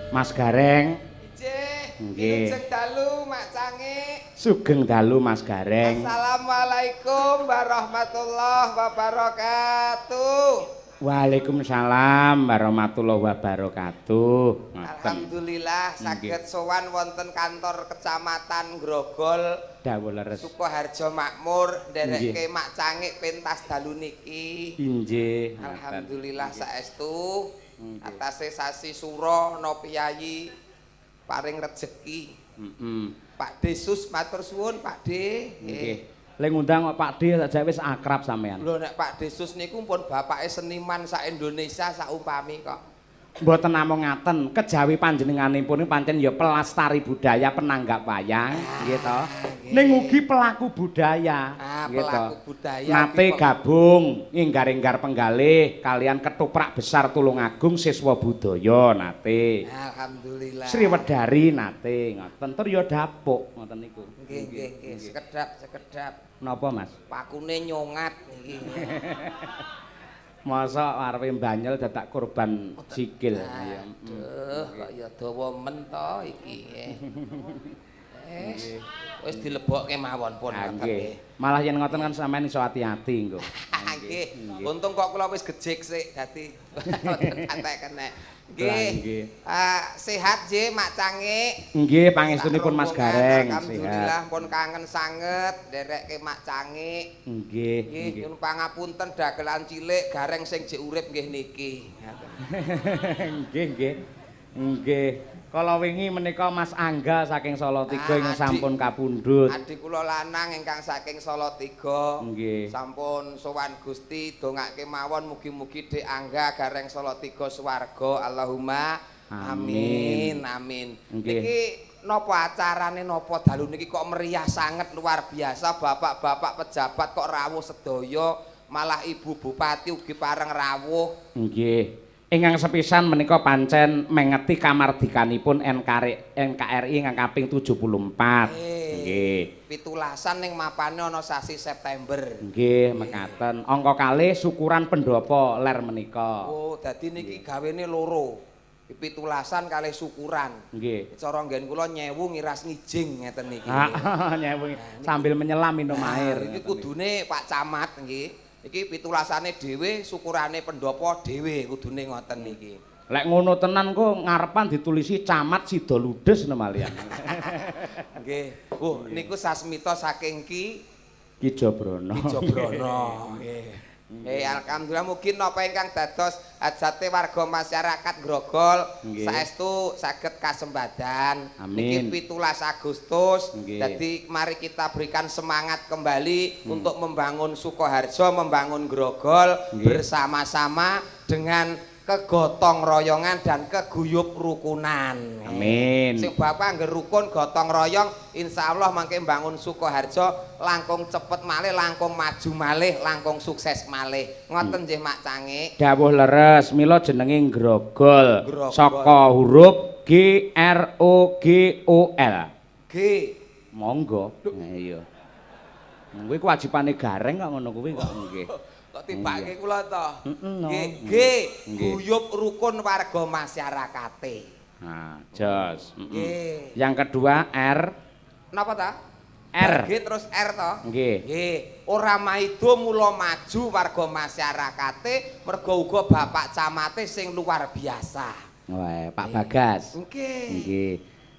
Mas Gareng. Nggih. Nggih. Sugeng dalu Mak Cangik. Sugeng dalu Mas Gareng. Assalamualaikum warahmatullahi wabarakatuh. Waalaikumsalam warahmatullahi wabarakatuh. Ngoten. Alhamdulillah saged sowan wonten kantor Kecamatan Grogol Dawuh leres. Sukoharjo Makmur nderekke Mak Cangik pentas dalu niki. Inggih. Alhamdulillah saestu atase sasi sura ana piyayi paring rejeki. Heeh. Pak Desus matur suwun Pak De. Nggih. Le ngundang kok Pak De sajake wis akrab sampean. Lho nek Pak Desus niku pun bapake seniman sak Indonesia sak umpami kok. Mboten namung ngaten, kejawi panjenenganipun pancen ya pelestari budaya penanggap wayang, nggih to. Ning ugi pelaku budaya, nggih to. Pelaku budaya. Nate gabung nginggar-inggar penggalih kalian ketoprak besar Tulungagung siswa budaya nate. Alhamdulillah. Sriwedari nate ngoten tur ya dapuk ngoten niku. Nggih nggih nggih, sekedap sekedap. Napa Mas? Pakune nyongat niki. Masa arepe mbanyel dadak korban sikil. Aduh, kok ya dawa men to iki. Wis dilebokke mawon pun ngoten nggih. Malah yen ngoten kan sampean iso ati-ati engko. Nggih. Untung kok kula wis gejik sik dadi mboten patek kenek. Nggih. Sehat nggih Mak Cangik. Nggih, pangestunipun Mas Gareng. Alhamdulillah pun kangen sanget nderekke Mak Cangik. Nggih. Nggih, nyuwun pangapunten dagelan cilik Gareng sing jek urip nggih niki. Nggih, nggih. Nggih. Kala wingi menika Mas Angga saking Salatiga ingkang sampun kapundhut. Adik kula lanang ingkang saking Salatiga. Nggih. Sampun sowan Gusti dongake mawon mugi-mugi Dik Angga Gareng Salatiga swarga. Allahumma amin. Amin. Niki napa acarane napa dalu niki kok meriah sanget luar biasa, bapak-bapak pejabat kok rawuh sedaya, malah Ibu Bupati ugi pareng rawuh. Nggih. Ingkang sepisan menika pancen mengeti kamardikanipun NKRI ingkang kaping 74. Nggih. Pitulasan ning mapane ana sasi September. Nggih, mekaten. Angka kalih syukuran pendopo ler menika. Oh, dadi niki gawene loro. Pitulasan kalih syukuran. Nggih. Cara nggen kula nyewu ngiras ngijing ngeten niki. Heeh, nyewu sambil menyelam minum air. Iki kudune Pak Camat nggih. Iki pitulasane dhewe, syukurane pendopo dhewe kudune ngoten niki. Lek ngono tenan kok ngarepan ditulisi Camat Sida Ludes nemalian. Nggih. Oh, niku sasmita saking Ki Ki Jabrono. Ki Jabrono. Nggih. Alhamdulillah mugi napa ingkang dados hajate warga masyarakat Grogol saestu saged kasembadan. Amin. Niki 17 Agustus. Dadi mari kita berikan semangat kembali untuk membangun Sukoharjo, membangun Grogol bersama-sama dengan kegotong royongan dan keguyup rukunan. Amin. Sing bapak angger rukun gotong royong, insyaallah mangke mbangun Sukoharjo langkung cepet malih, langkung maju malih, langkung sukses malih. Ngoten nggih Mak Cangik. Dawuh leres, mila jenenge Grogol. Saka huruf G R O G O L. G. Monggo. Iya. Kuwi kewajibane Gareng kok ngono kuwi kok nggih. Kok tibake kula to? Nggih, G, guyub rukun warga masyarakate. Nah, jos. Nggih. Yang kedua R. Napa ta? R. G terus R to? Nggih. Nggih. Ora maido mula maju warga masyarakate mergo uga bapak camate sing luar biasa. Wah, Pak Bagas. Nggih. Nggih.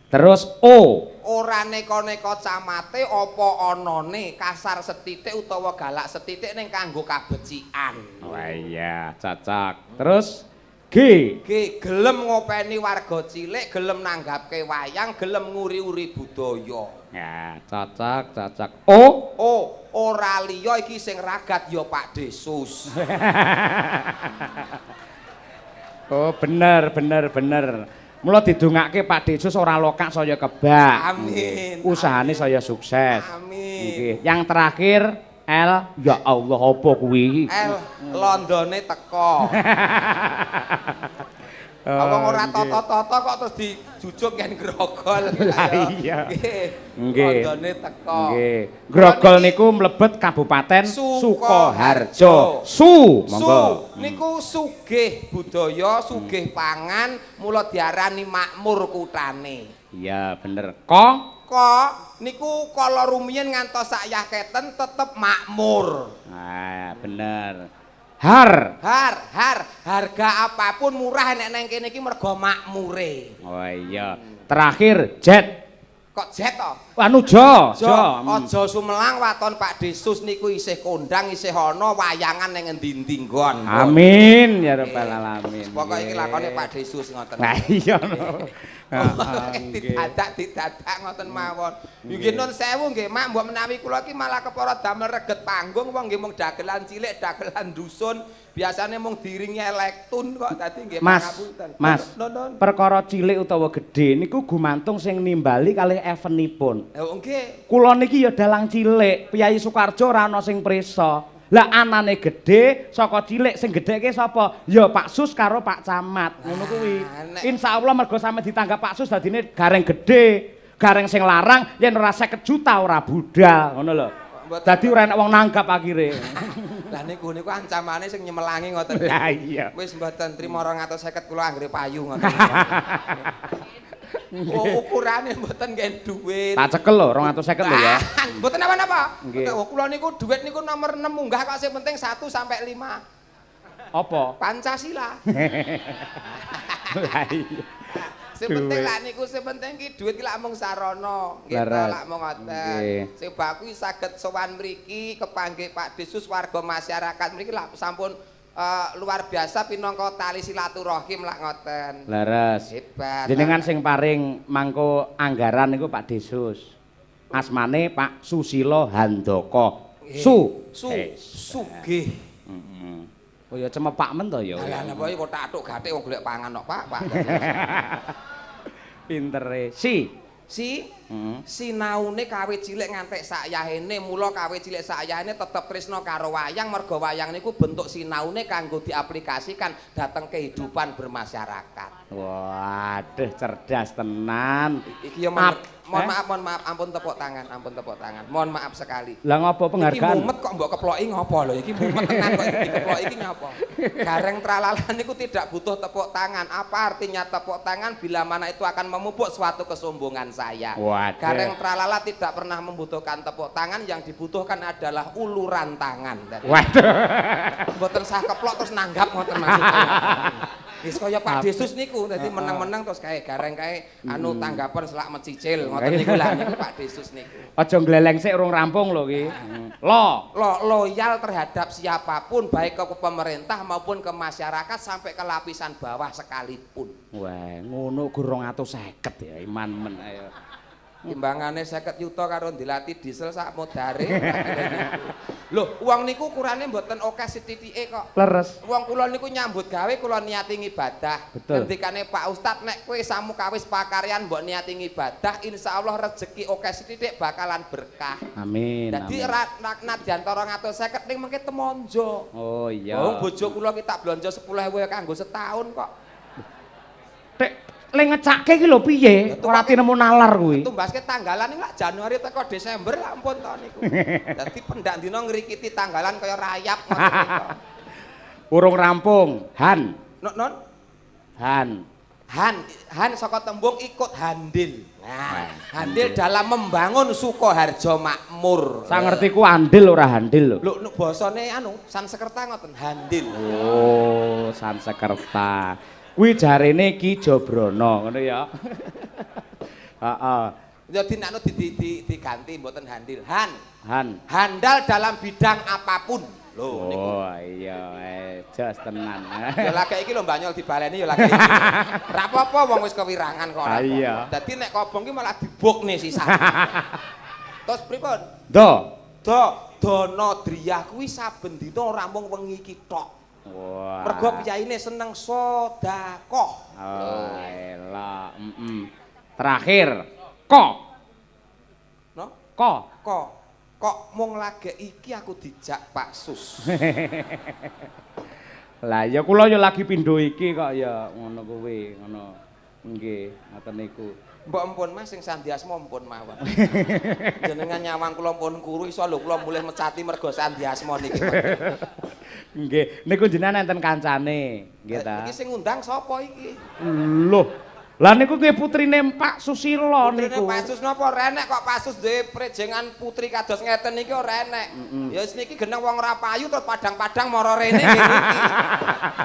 Terus O. Ora neka-neka camate apa anane kasar sethithik utawa galak sethithik ning kanggo kabecikan. Wah iya, cocok. Terus G. G, gelem ngopeni warga cilik, gelem nanggapke wayang, gelem nguri-uri budaya. Ya, cocok, cocok. O. O, ora liya iki sing ragat ya Pak Desus. Oh, bener, bener, bener. Mula didongake Pak Desus ora lokak saya kebak. Amin. Usahane saya sukses. Amin. Nggih. Yang terakhir L, ya Allah apa kuwi? L, londone teko. Wong ora tata-tata kok terus dijujuk ngen grogol. Lah iya. Nggih. Nggih. Rondone teko. Nggih. Grogol niku mlebet Kabupaten Sukoharjo. Su, monggo. Su niku sugih budaya, sugih pangan, mula diarani makmur kutane. Iya, bener. Ko Ko niku kala rumiyin ngantos sak yahketen tetep makmur. Ah, bener. Har. Har, har, harga apapun murah nek nang kene iki mergo makmure. Oh iya. Terakhir jet. Kok jet to? Anu jo, Jo, aja sumelang waton Pak Desus niku isih kondang, isih ana wayangan ning endi-endi nggon. Amin ya rabbal alamin. Pokoke iki lakone Pak Desus ngoten. Lah iya no. Didadak ngoten mawon. Nggih nun sewu nggih Mak, mbok menawi kula iki malah kepara damel reget panggung wong nggih mung dagelan cilik, dagelan dusun, biasane mung diringi elektun kok dadi nggih pangapunten. Mas, perkara cilik utawa gedhe niku gumantung sing nimbali kalih evenipun. Nggih. Kula niki ya dalang cilik, Priyayi Sukoharjo ora ana sing prisa. Lah anane gedhe saka cilik sing gedheke sapa? Ya Pak Sus karo Pak Camat. Ngono kuwi. Insyaallah mergo sampe ditanggap Pak Sus dadine gareng gedhe, gareng sing larang yen ora 50 juta ora budal, ngono lho. Dadi ora enek wong nanggap akhire. Lah niku niku ancamane sing nyemelangi ngoten. Lah iya. Wis mboten trimo 250 kula anggere payu ngoten. Oh, ukurane mboten nggih dhuwit. Tak cekel lho 250 lho ya. Mboten napa-napa. Kula niku dhuwit niku nomor 6 munggah kok sing penting 1 sampai 5. Apa? Pancasila. Lah iya. Sing penting lak niku sing penting ki dhuwit ki lak mung sarana. Nggih to lak mung ngoten. Sing baku saged sowan mriki kepanggih Pak Desus warga masyarakat mriki lak sampun luar biasa pinangka tali silaturahim lak ngoten. Leres. Hebat. Jenengan sing paring mangko anggaran niku Pak Desus. Asmane Pak Susilo Handoko. Su. Su. Sugih. Heeh. Oh ya cemepak men to ya. Lah napa iki kok tathuk gathik wong golek pangan kok Pak, Pak. Pintere. Si. Si, sinaune kawit cilik ngantek sakyahene, mula kawit cilik sakyahene tetep tresna karo wayang, mergo wayang niku bentuk sinaune kanggo diaplikasikan dhateng kehidupan bermasyarakat. Waduh, cerdas tenan. Iki ya mohon maaf, ampun tepuk tangan, ampun tepuk tangan. Mohon maaf sekali. Lah ngopo penghargaan? Iki mumet kok mbok keploki ngopo lho? Iki mumet tenan kok dikeploki iki ngopo? Gareng tralala niku tidak butuh tepuk tangan. Apa artinya tepuk tangan bila mana itu akan memupuk suatu kesombongan saya. Waduh. Gareng tralala tidak pernah membutuhkan tepuk tangan, yang dibutuhkan adalah uluran tangan. Waduh. Mboten sah keplok terus nanggap ngoten maksudnya. Wis kaya Pak Desus niku, dadi meneng-meneng terus kae gareng kae anu tanggapan selak mecicil ngoten niku lah niku Pak Desus niku. Aja gleleng sik urung rampung lho iki. Lo loyal terhadap siapapun baik ke pemerintah maupun ke masyarakat sampai ke lapisan bawah sekalipun. Wah, ngono gur 250 ya iman men ayo. Timbangane 50 yuta karo ndilati diesel sak modare. Lho, wong niku ukurane mboten akeh sithithike kok. Leres. Wong kula niku nyambut gawe kula niati ngibadah. Ngendikane Pak Ustad nek kowe samukawis pakaryan mbok niati ngibadah, insyaallah rejeki akeh sithithik bakalan berkah. Amin. Dadi nadyan 250 ning mengke temonjo. Oh iya. Wong bojo kula ki tak blonjo 10.000 kanggo setahun kok. Tek le ngecake iki lho piye? Ora tinemu nalar kuwi. Tumbaske tanggalan iki lak Januari teko Desember lak ampun to niku. Dadi pendak dina ngrikiti tanggalan kaya rayap ngoten niku. Urung rampung. Han. Non. Han. Han, han saka tembung ikut handil. Nah, handil dalam membangun Sukoharjo makmur. Sangertiku andil ora handil lho. Lho basane anu Sanskerta ngoten, handil. Oh, Sanskerta. Kuwi jarene Ki Jabrono ngono ya. Heeh. Ya dinakno diganti mboten handil. Han. Han. Handal dalam bidang apapun. Lho niku. Oh iya, jos tenan. Ya lagek iki lho banyol dibaleni ya lagek iki. Ora apa-apa wong wis kewirangan kok ora. Iya. Dadi nek kobong ki malah dibukne sisan. Terus pripun? Do. Do, dono driyah kuwi saben dina ora mung wengi iki tok. Wah. Mergo piyaine seneng sedekah. Oh, elok. Terakhir, ko. No? Ko. Ko. Kok mung lagek iki aku dijak Pak Sus. Lah ya kula ya lagi pindho iki kok ya ngono kuwi, ngono. Nggih, ngoten niku. Mbok empun Mas sing sandiasma empun mawon. Jenengan nyawang kula pun kuru iso lho kula mulih mecati mergo sandiasma niki. Nggih, niku jenengan enten kancane, nggih ta. Iki sing ngundang sapa iki? Loh. Lah niku nggih putrine Pak Susilo niku. Putrine Pak Sus napa ora enek kok Pak Sus duwe prejengan putri kados ngeten niki ora enek. Ya wis niki geneng wong ora payu terus padang-padang mara rene nggih niki.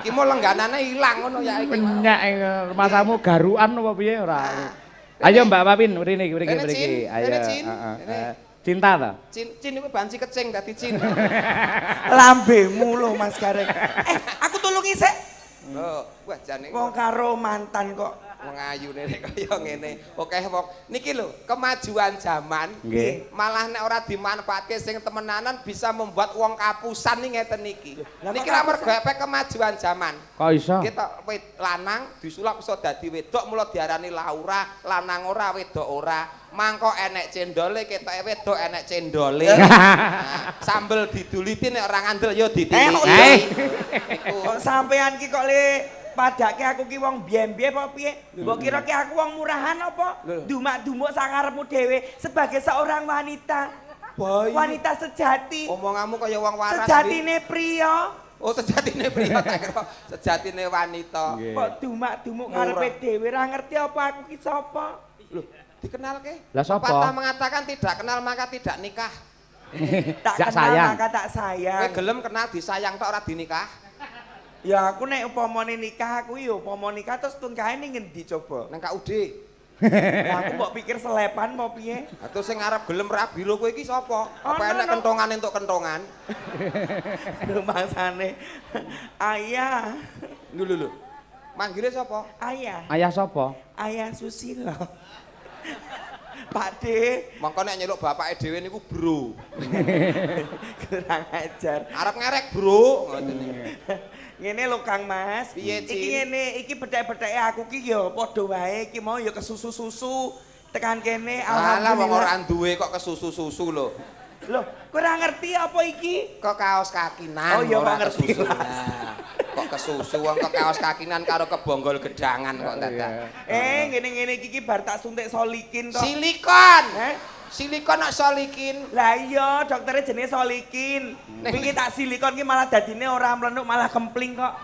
Iki mo lengganane ilang ngono ya iki. Menyak masamu garukan apa piye ora. Ayo Mbak Wawin mrene iki mriki mriki. Ayo. Heeh. Cinta ta? Cin cin niku banci kecing dadi cin. Lambemu lho Mas Gareng. Aku tulungi sik. Lho, wah jane wong karo mantan kok wong ayune nek kaya ngene. Oke wong niki lho, kemajuan zaman malah nek ora dimanfaatke sing temenanan bisa membuat wong kapusan ning ngeten niki. Niki lha mergo efek kemajuan zaman. Kok iso? Kita lanang disulap iso dadi wedok mula diarani Laura, lanang ora wedok ora. Mangko enek cendole ketoke wedok enek cendole. Nah, sambel diduliti nek ora ngandel ya ditiliki. Kok sampean ki kok le padake aku ki wong biyen-biyen apa piye? Mbok kira ki aku wong murahan apa? Dumak-dumuk sakarepmu dhewe sebagai seorang wanita. Boy. Wanita sejati. Omonganmu kaya wong waras. Sejatine priya. Oh, sejatine priya tak kira sejatine wanita. Kok dumak-dumuk karepe dhewe ora ngerti apa aku ki sapa? Lho, dikenalke? Lah sapa? Pepatah mengatakan tidak kenal maka tidak nikah. Tak kenal maka tak sayang. Kowe gelem kenal disayang tok ora dinikah? Ya aku nek upamane nikah aku ya upama nikah terus tungkae ning ngendi coba? Nang KUD. Lah aku mbok pikir selepan apa piye? Ha terus sing arep gelem rabi lho kowe iki sapa? Apa enek kentongan entuk kentongan? Rumangsane. Ayah. Lho lho lho. Manggile sapa? Ayah. Ayah sapa? Ayah Susilo. Pak D. Mongko nek nyeluk bapake dhewe niku bro. Kurang ajar. Arep ngerek bro ngoten niku. Ngene lho Kang Mas. Piye, iki ngene, iki bedhek-bedheke aku ki ya padha wae iki mau ya kesusu-susu tekan kene alhamdulillah. Alah wong ora duwe kok kesusu-susu lho. Lho, kowe ora ngerti apa iki? Kok kaos kakinan oh, iya, ora ngerti, kesusu. Nah, kok kesusu wong kok kaos kakinan karo kebonggol gedangan kok dadak. Ngene-ngene iki bar tak suntik solikin kok. Silikon. Silikon kok solikin. Lah iya, dokternya jenenge solikin. Wingi tak silikon ki malah dadine ora mlenuk malah kempling kok.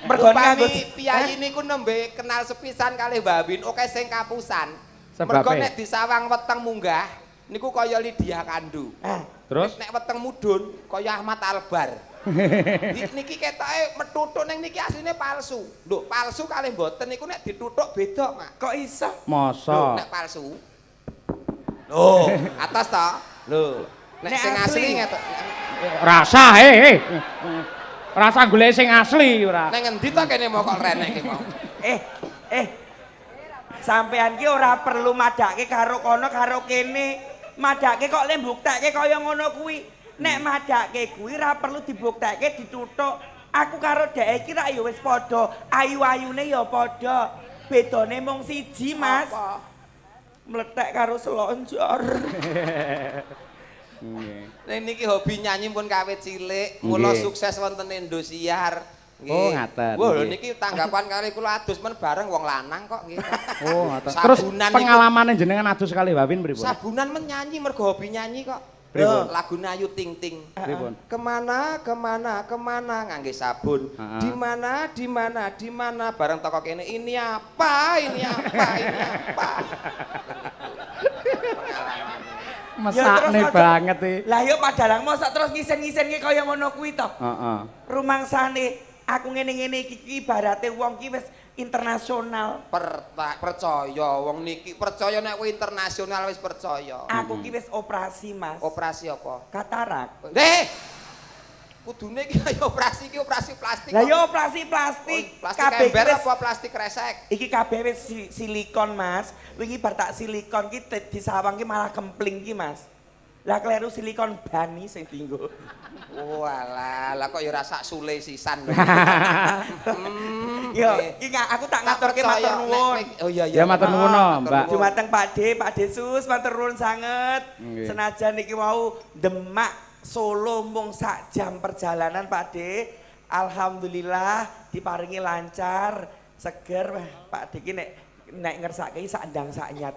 Mergone nganggo piyayi niku nembe kenal sepisan kalih Mbak Win, oke sing kapusan. Mergo nek disawang weteng munggah niku kaya Lydia Kandu. Terus nek weteng mudhun kaya Ahmad Albar. Niki ketoke metutuk ning niki asline palsu. Lho, palsu kalih mboten niku nek ditutuk beda, Mak. Kok iso? Masa? Nek palsu. Lho, atas ta? Lho, nek sing asli ngetok. Rasa Rasa golek sing asli ora. Nang endi to kene mau kok renek iki mau. Sampean ki ora perlu madake karo kono karo kene. Madake kok le mbuktekke kaya ngono kuwi. Nek madake kuwi ora perlu dibuktekke ditutuk. Aku karo dhek iki rak ya wis padha, ayu-ayune ya padha. Bedane mung siji, Mas. Apa? Mlethek karo selonjor. Nggih. Niki hobi nyanyi pun kawit cilik, mula sukses wonten Indosiar. Oh, ngaten. Wah, niki tanggapan kali kula adus men bareng wong lanang kok nggih. Oh, ngaten. Terus pengalamane jenengan adus kali Wawin pripun? Sabunan men nyanyi mergo hobi nyanyi kok. Pripun? Lagune Ayu Ting Ting. Pripun? Kemana, kemana, kemana ngangge sabun. Di mana, di mana, di mana bareng toko kene ini apa, ini apa, ini apa. Mesakne banget iki. Lah yo padalang mosok terus ngisen-ngisenke kaya ngono kuwi to. Heeh. Rumangsane aku ngene-ngene iki ibarate wong ki wis internasional. Percaya wong niki percaya nek kowe internasional wis percaya. Aku ki wis operasi, Mas. Operasi apa? Katarak. Nggih. Kudune iki ya operasi iki operasi plastik. Lah ya operasi plastik. Oh, plastik ember apa plastik kresek? Iki kabeh wis silikon, Mas. Wingi bar tak silikon ki disawang ki malah kempling ki, Mas. Lah kleru silikon bani sing dienggo. Walah, lah kok ya ora sak sule sisan. Yo, iki aku tak ngaturke matur nuwun. Oh iya iya. Ya matur nuwun, Mbak. Dumateng Pak D, Pak Desus matur nuwun sanget. Senajan iki wau Demak Solo mung sak jam perjalanan Pak D. Alhamdulillah diparingi lancar, seger. Pak D iki nek ngersake sak ndang sak nyat.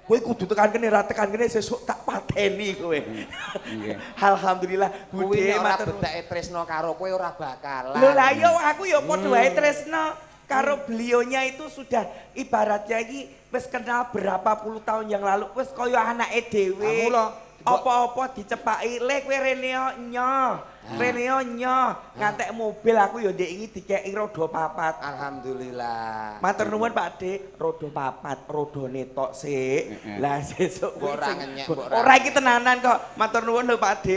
Kowe kudu tekan kene, ra tekan kene sesuk tak pateni kowe. Nggih. Alhamdulillah Bude Bude ora matur. bedake tresno karo kowe ora bakalan. Lho lah iya aku ya padha wae tresno karo beliaunya itu sudah ibaratnya iki wis kenal berapa puluh tahun yang lalu wis kaya anake dhewe. Apa-apa dicepaki, le kowe rene nyo. Rene nyo, ngantek mobil aku ya ndek iki dikeki roda papat. Alhamdulillah. Matur nuwun Pak D, roda papat, rodone tok sik. Lah sesuk Mbok ora ngenyek, mbok ora iki tenanan kok. Matur nuwun lho Pak D.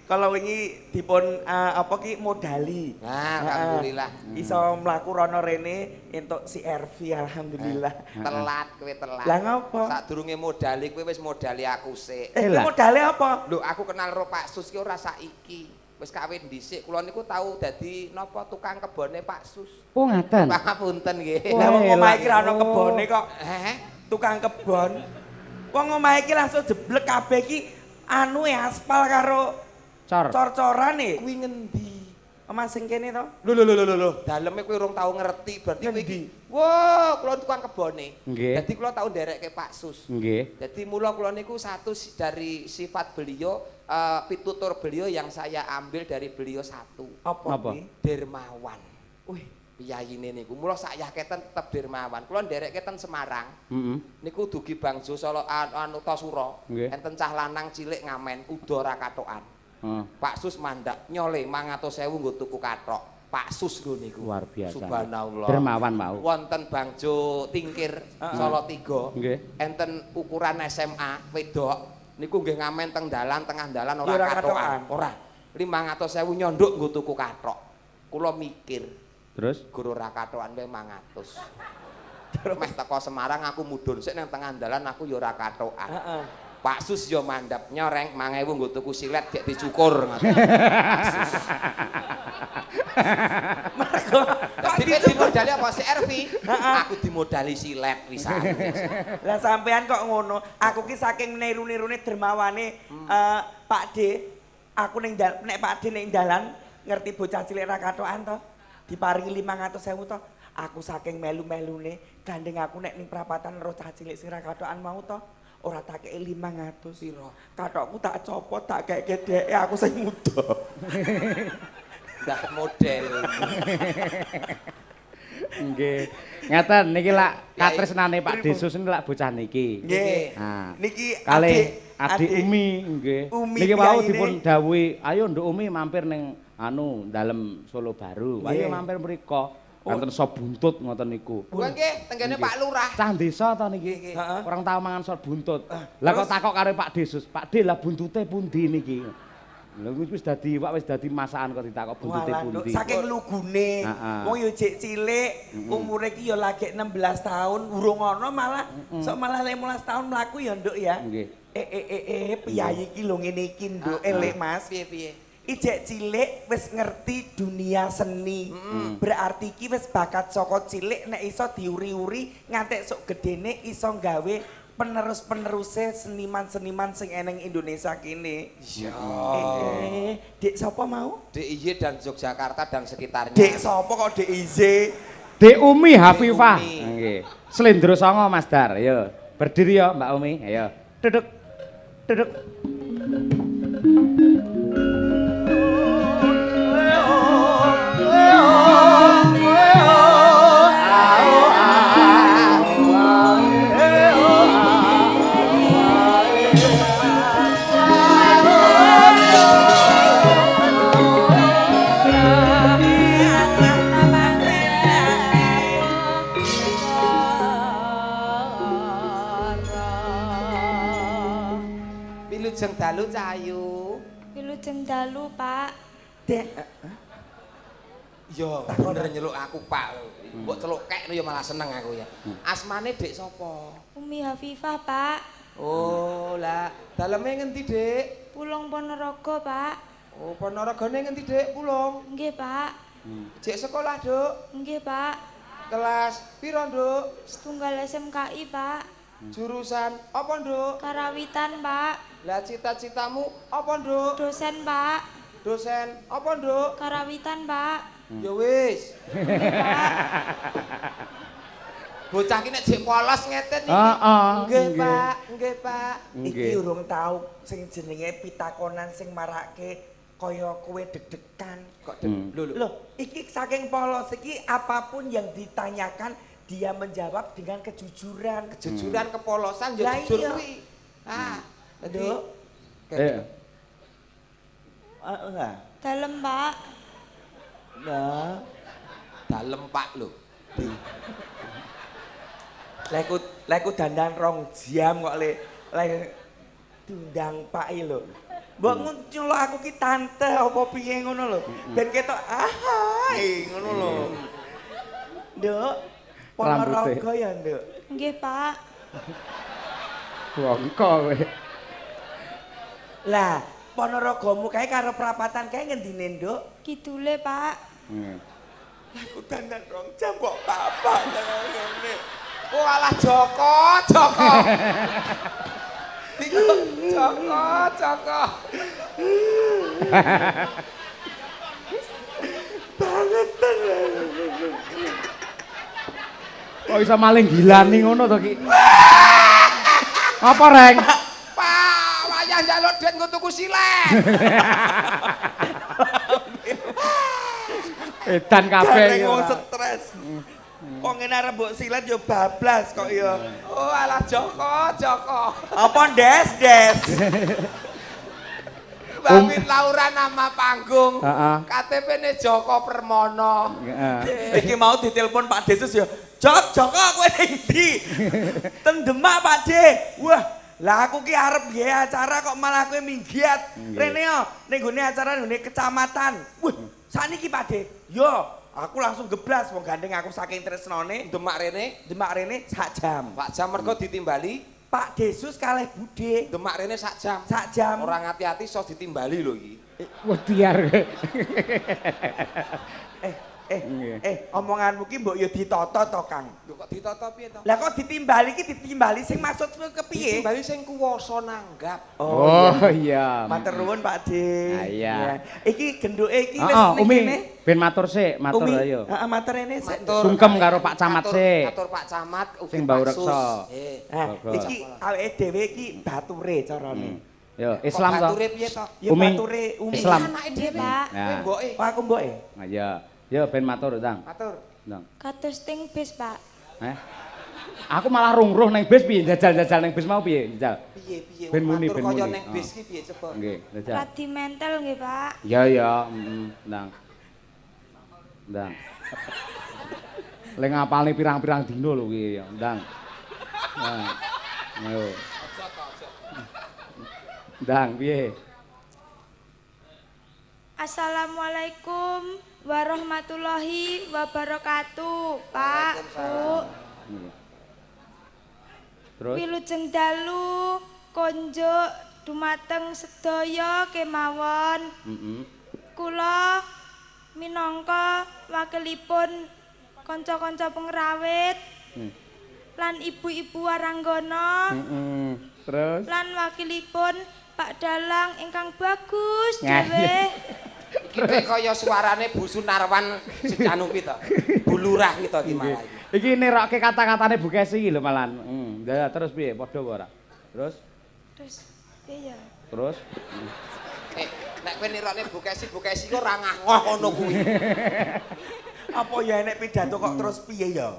Kalau wingi dipun apa ki modali. Nah, alhamdulillah. Iso mlaku rono rene entuk CRV alhamdulillah. Telat kowe telat. Lah ngopo? Sadurunge modali kowe wis modali aku sik. Modale apa? Lho aku kenal ro Pak Sus ki ora saiki. Wis kawin dhisik. Kula niku tau dadi napa tukang kebone Pak Sus. Oh ngaten. Pangapunten nggih. Lah wong omahe iki ra ono kebone kok. Heeh. Tukang kebon. Wong omahe iki langsung jeblek kabeh iki anu aspal karo cor. Cor-corane. Kuwi ngendi? Omah sing kene to? Lho lho lho lho lho. Daleme kowe urung tau ngerti berarti kowe iki. Wah, kula tukang kebone. Dadi kula tau nderekke Pak Sus. Nggih. Dadi mula kula niku satu dari sifat beliau, pitutur beliau yang saya ambil dari beliau satu. Apa? Dermawan. Wih, piyayine niku. Mula sak yaketen tetep dermawan. Kula nderekke ten Semarang. Heeh. Niku dugi Bangjo Solo anu Tosuro. Enten cah lanang cilik ngamen uda ora katokan. Pak Sus mandap nyole 500.000 nggo tuku kathok. Pak Sus lho niku. Luar biasa. Subhanallah. Dermawan mau. Wonten Bangjo Tingkir Solo 3. Nggih. Enten ukuran SMA wedok niku nggih ngamen teng dalan tengah dalan ora katokan. Ora. 500.000 nyonduk nggo tuku kathok. Kula mikir. Terus guru ora katokan wae 500. Meh teko Semarang aku mudhun sik nang tengah dalan aku ya ora katokan. Heeh. Pak Sus yo mandap nyoreng 5.000 nggo tuku silet gek dicukur ngoten. Mergo kok dimodali apa CRV? Aku dimodali silet pisan. Lah sampean kok ngono? Aku ki saking niru-nirune dermawane Pak D. Aku ning nek Pak D ning dalan ngerti bocah cilik ra katokan to. Diparingi 500.000 to. Aku saking melu-melune gandeng aku nek ning prapatan ro cah cilik sing ra katokan mau to. Ora tak kei 500 piro. Kathokku tak copot tak keke dheke aku sing muda. Ndah model. Nggih. Ngaten niki lak katresnane Pak Desus niki lak bocah niki. Nggih. Nah, niki kalih adik Umi nggih. Niki wau dipun dawuhi, ayo Nduk Umi mampir ning anu dalem Solo Baru. Ayo mampir mriko. Wonten sop buntut ngoten niku. Nggih, tenggene Pak Lurah. Cah desa to niki. Orang tau mangan sop buntut. Lah kok takok karo Pak Desus, Pak D lah buntute pundi niki? Lha wis dadi iwak wis dadi masakan kok ditakok buntute pundi. Saking lugune. Wong yo jek cilik, umure iki yo lagi 16 tahun, urung ana malah sok malah 15 tahun mlaku ya Nduk ya. Nggih. Piyayi iki lho ngene iki Nduk, elek Mas. Piye-piye? Ijek cilik wis ngerti dunia seni. Berarti iki wis bakat saka cilik nek iso diuri-uri ngantek sok gedene iso gawe penerus-peneruse seniman-seniman sing eneng Indonesia kene. Iya. Dek sapa mau? DIY dan Yogyakarta dan sekitarnya. Dek sapa kok DIY? Dek Umi Hafifah. Nggih. Slendro Songo Mas Dar. Ayo, berdiri ya Mbak Umi. Ayo. Duduk. Duduk. Wilujeng dalu Cahayu. Wilujeng dalu, Pak. Dek. Yo, bener nyeluk aku, Pak. Mbok celuk kek ya malah seneng aku ya. Asmane Dek sapa? Umi Hafifah, Pak. Oh, lah, daleme ngendi, Dek? Pulung Ponorogo, Pak. Oh, Ponorogone ngendi, Dek? Pulung. Nggih, Pak. Jek sekolah, Duk. Nggih, Pak. Kelas piro, Nduk? Setunggal SMKI, Pak. Jurusan apa, Nduk? Karawitan, Pak. Lah cita-citamu apa, Nduk? Dosen, Pak. Dosen apa, Nduk? Karawitan, Pak. Ya wis. Bocah ki nek jek polos ngeten iki. Heeh. Nggih, Pak. Nggih, Pak. Iki urung tau sing jenenge pitakonan sing marake kaya kowe deg-degan. Kok lho. Loh, iki saking polos iki apapun yang ditanyakan dia menjawab dengan kejujuran. Kejujuran, kepolosan ya jujur kuwi. Ah, Nduk. Heeh. Dalem, Pak. Lah, dalem Pak lho. Leku dandan rong jam kok le diundang Pak iki lho. Mbok nyeluk aku ki tante apa piye ngono lho. Ben ketok ahai ngono lho. Nduk, Ponorogo ya, Nduk? Nggih, Pak. Bongko kowe. Lah, Ponorogomu kae karo prapatan kae ngendine, Nduk? Kidule, Pak. Aku dandan rong jam kok bapak ngene. Oh alah Joko, Joko. Joko, Joko. Bangetan. Kok iso maling gilani ngono to ki? Apa, Reng? Pak, wayah njaluk dhuwit nggo tuku silet. Edan kabeh. Wong stres. Kok ngene arep mbok silet ya bablas kok ya. Oh alah Joko, Joko. Apa ndes, des? Mbak Laura nama panggung. Heeh. KTP-ne Joko Permono. Heeh. Iki mau ditelepon Pak Desus ya. Jok, Joko kowe ning ndi? Teng Demak Pak De. Wah, lah aku ki arep nggih acara kok malah kowe minggat. Rene yo ning gone acara nggone kecamatan. Wah, sakniki Pak De. Yo, aku langsung geblas wong gandeng aku saking tresnane. Demak rene, Demak rene sak jam. Pak jam mergo ditimbali Pak Desus kalih Bude. Demak rene sak jam. Sak jam. Ora ngati-ati iso ditimbali lho iki. Wah, diar. Omonganmu ki mbok ya ditata to, Kang. Lho kok ditata piye to? Lah kok ditimbali ki ditimbali sing maksudmu kepiye? Ditimbali sing kuwasa nanggap. Oh iya. Matur nuwun Pak De. Iya. Iki genduke iki wis ning kene. Ben matur sik, matur ayo. Heeh, matur rene sik. Sungkem karo Pak Camat sik. Matur Pak Camat ugi sing mbau reksa. Iki awake dhewe iki bature carane. Yo, Islam to. Bature piye to? Ya bature Umi. Islam. Anake dhewe. Kowe mboke. Oh, aku mboke. Iya. Yo ben matur, Tang. Matur. Ndang. Kados ting bis, Pak. Eh. Aku malah rungruh neng bis piye jajal-jajal neng bis mau piye, jajal. Piye-piye ben muni ben muni. Kaya neng bis ki piye coba. Nggih, jajal. Radi mentel nggih, Pak. Iya ya, heeh, Ndang. Ndang. Le ngapalne pirang-pirang dino lho kuwi ya, Ndang. Nah. Ayo. Ndang piye? Assalamualaikum warahmatullahi wabarakatuh, Pak, Bu. Terus wilujeng dalu konjuk dumateng sedaya kemawon. Kula minangka wakilipun kanca-kanca pengrawit lan ibu-ibu waranggana. Terus lan wakilipun Pak Dalang ingkang bagus dhewe. Iki kaya suarane Bu Sunarwan Sejanupi to. Bu Lurah ki to iki malah iki. Iki nirokke kata-katane Bu Kesi iki lho malan. Heeh. Terus piye? Padha apa ora? Terus? Terus piye ya? Terus? Nek kowe nirokne Bu Kesi, Bu Kesi kok ora ngangoh ngono kuwi. Apa ya enek pidato kok terus piye ya?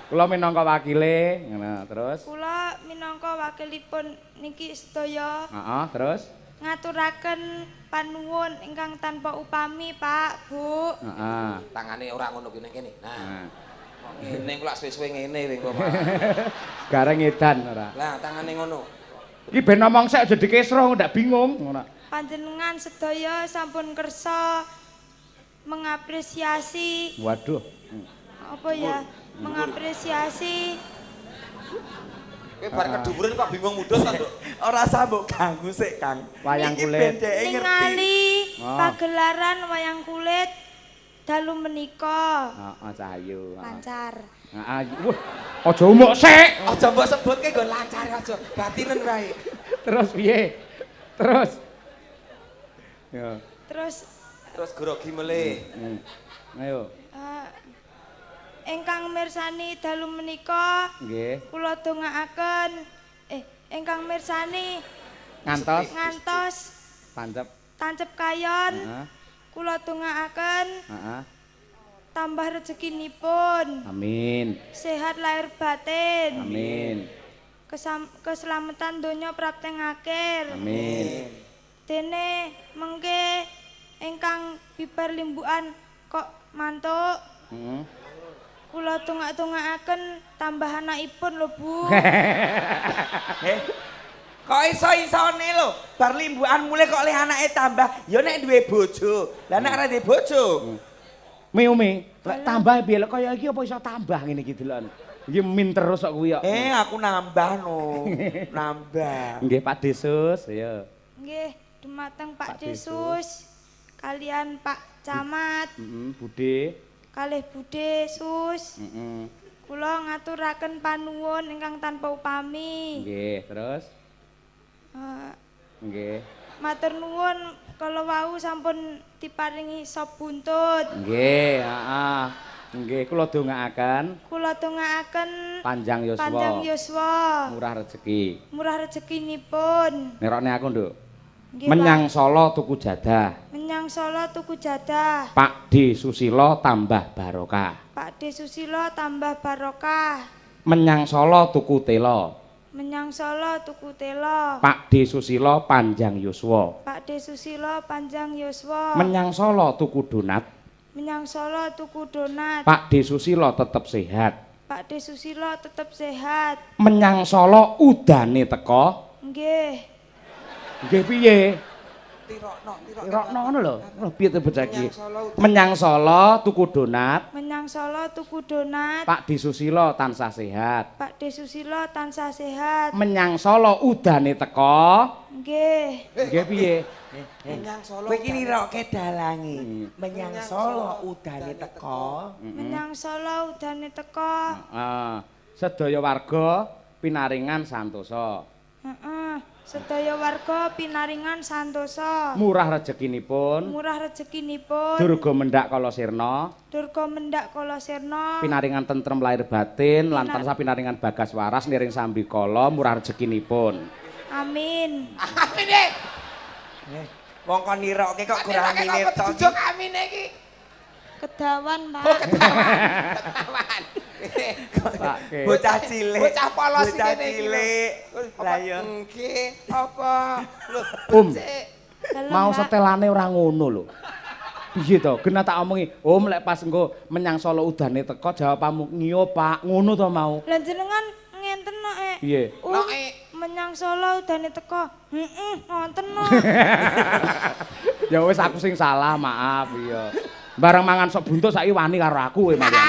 Kula minangka wakile, ngono terus. Kula minangka wakilipun niki sedaya. Heeh, terus ngaturaken panuwun ingkang tanpa upami, Pak, Bu. Heeh. Tangane ora ngono kuwi ning kene. Nah. Ngene kok lak suwe-suwe ngene kowe engko. Gareng edan ora. Lah tangane ngono. Iki ben ngomong sik aja dikesro ndak bingung ngono. Panjenengan sedaya sampun kersa mengapresiasi. Waduh. Apa ya? Mengapresiasi. Kowe bar keduwuren kok bingung mudhun to, Nduk? Ora usah mbok ganggu sik, Kang. Wayang kulit. Ningali pagelaran wayang kulit dalu menika. Heeh, Cahayu. Lancar. Heeh. Wah, aja umuk sik. Aja mbok sebutke nggo lancar aja. Batinen wae. Terus piye? Terus. Ya. Terus Terus grogi melih. Ayo. Ingkang mirsani dalu menika nggih. Kula dongaaken ingkang mirsani ngantos tancep kayon. Heeh. Kula dongaaken heeh. Tambah rezekinipun. Amin. Sehat lahir batin. Amin. Keselamatan donya prapteng akhir. Amin. Dene mengke ingkang bibar limbukan kok mantuk. Heeh. Kula tungak-tungakaken tambah anakipun lho Bu. Kok iso-isone lho, bar limbukan mulih kok leh anake tambah. Ya nek duwe bojo. Lah nek ora duwe bojo. Umi, lek tambah piye lek kaya iki apa iso tambah ngene iki deloken. Iki min terus kok kuwi kok. Aku nambah no. Nambah. Nggih Pak Desus, ya. Nggih, dumateng Pak Desus kalian Pak Camat. Heeh, Bude. Kalih Bude Sus. Heeh. Kula ngaturaken panuwun ingkang tanpa upami. Nggih, terus? Nggih. Matur nuwun kala wau sampun diparingi sop buntut. Nggih, heeh. Nggih, kula dongaaken. Kula dongaaken panjang yuswa. Panjang yuswa. Murah rezeki. Murah rezekinipun. Nerokne aku, Nduk. Nggih, Menyang Solo tuku jadah. Menyang Solo tuku jadah. Pak D Susilo tambah barokah. Pak D Susilo tambah barokah. Menyang Solo tuku telo. Menyang Solo tuku telo. Pak D Susilo panjang yuswa. Pak D Susilo panjang yuswa. Menyang Solo tuku donat. Menyang Solo tuku donat. Pak D Susilo tetep sehat. Pak D Susilo tetep sehat. Menyang Solo udane teko. Nggih. Nggih piye? Tirokno, tirokno ngono lho. Lho piye to bocah iki? Menyang Solo tuku donat. Menyang Solo tuku donat. Pak D Susilo tansah sehat. Pak D Susilo tansah sehat. Menyang Solo udane teko. Nggih. Nggih piye? Menyang Solo. Kowe iki niroke dalange. Menyang Solo udane teko. Menyang Solo udane teko. Heeh. Sedaya warga pinaringan santosa. Heeh. Sedaya warga pinaringan santosa. Murah rezekinipun. Murah rezekinipun. Durga mendhak kala sirna. Durga mendhak kala sirna. Pinaringan tentrem lahir batin lan tansah pinaringan bagas waras niring sambikala murah rezekinipun. Amin. Amin. Wong kon niroke kok kurang amine tok. Jujuk amine iki. Kedawan, Pak. Oh, kedawan. Bocah cilik. Bocah polos iki Bocah cilik. Lah ya. Nggih, apa? Lho, Um. Mau setelane ora ngono lho. Piye to? Genah tak omongi, "Om lek pas engko menyang Solo udane teko jawabanmu ngiyo, Pak." Ngono to mau. Lah jenengan ngenten no, Piye? Menyang Solo udane teko. Heeh, ngoten no. Ya wis aku sing salah, maaf iya. Bareng mangan sok buntut saiki wani karo aku kowe malah.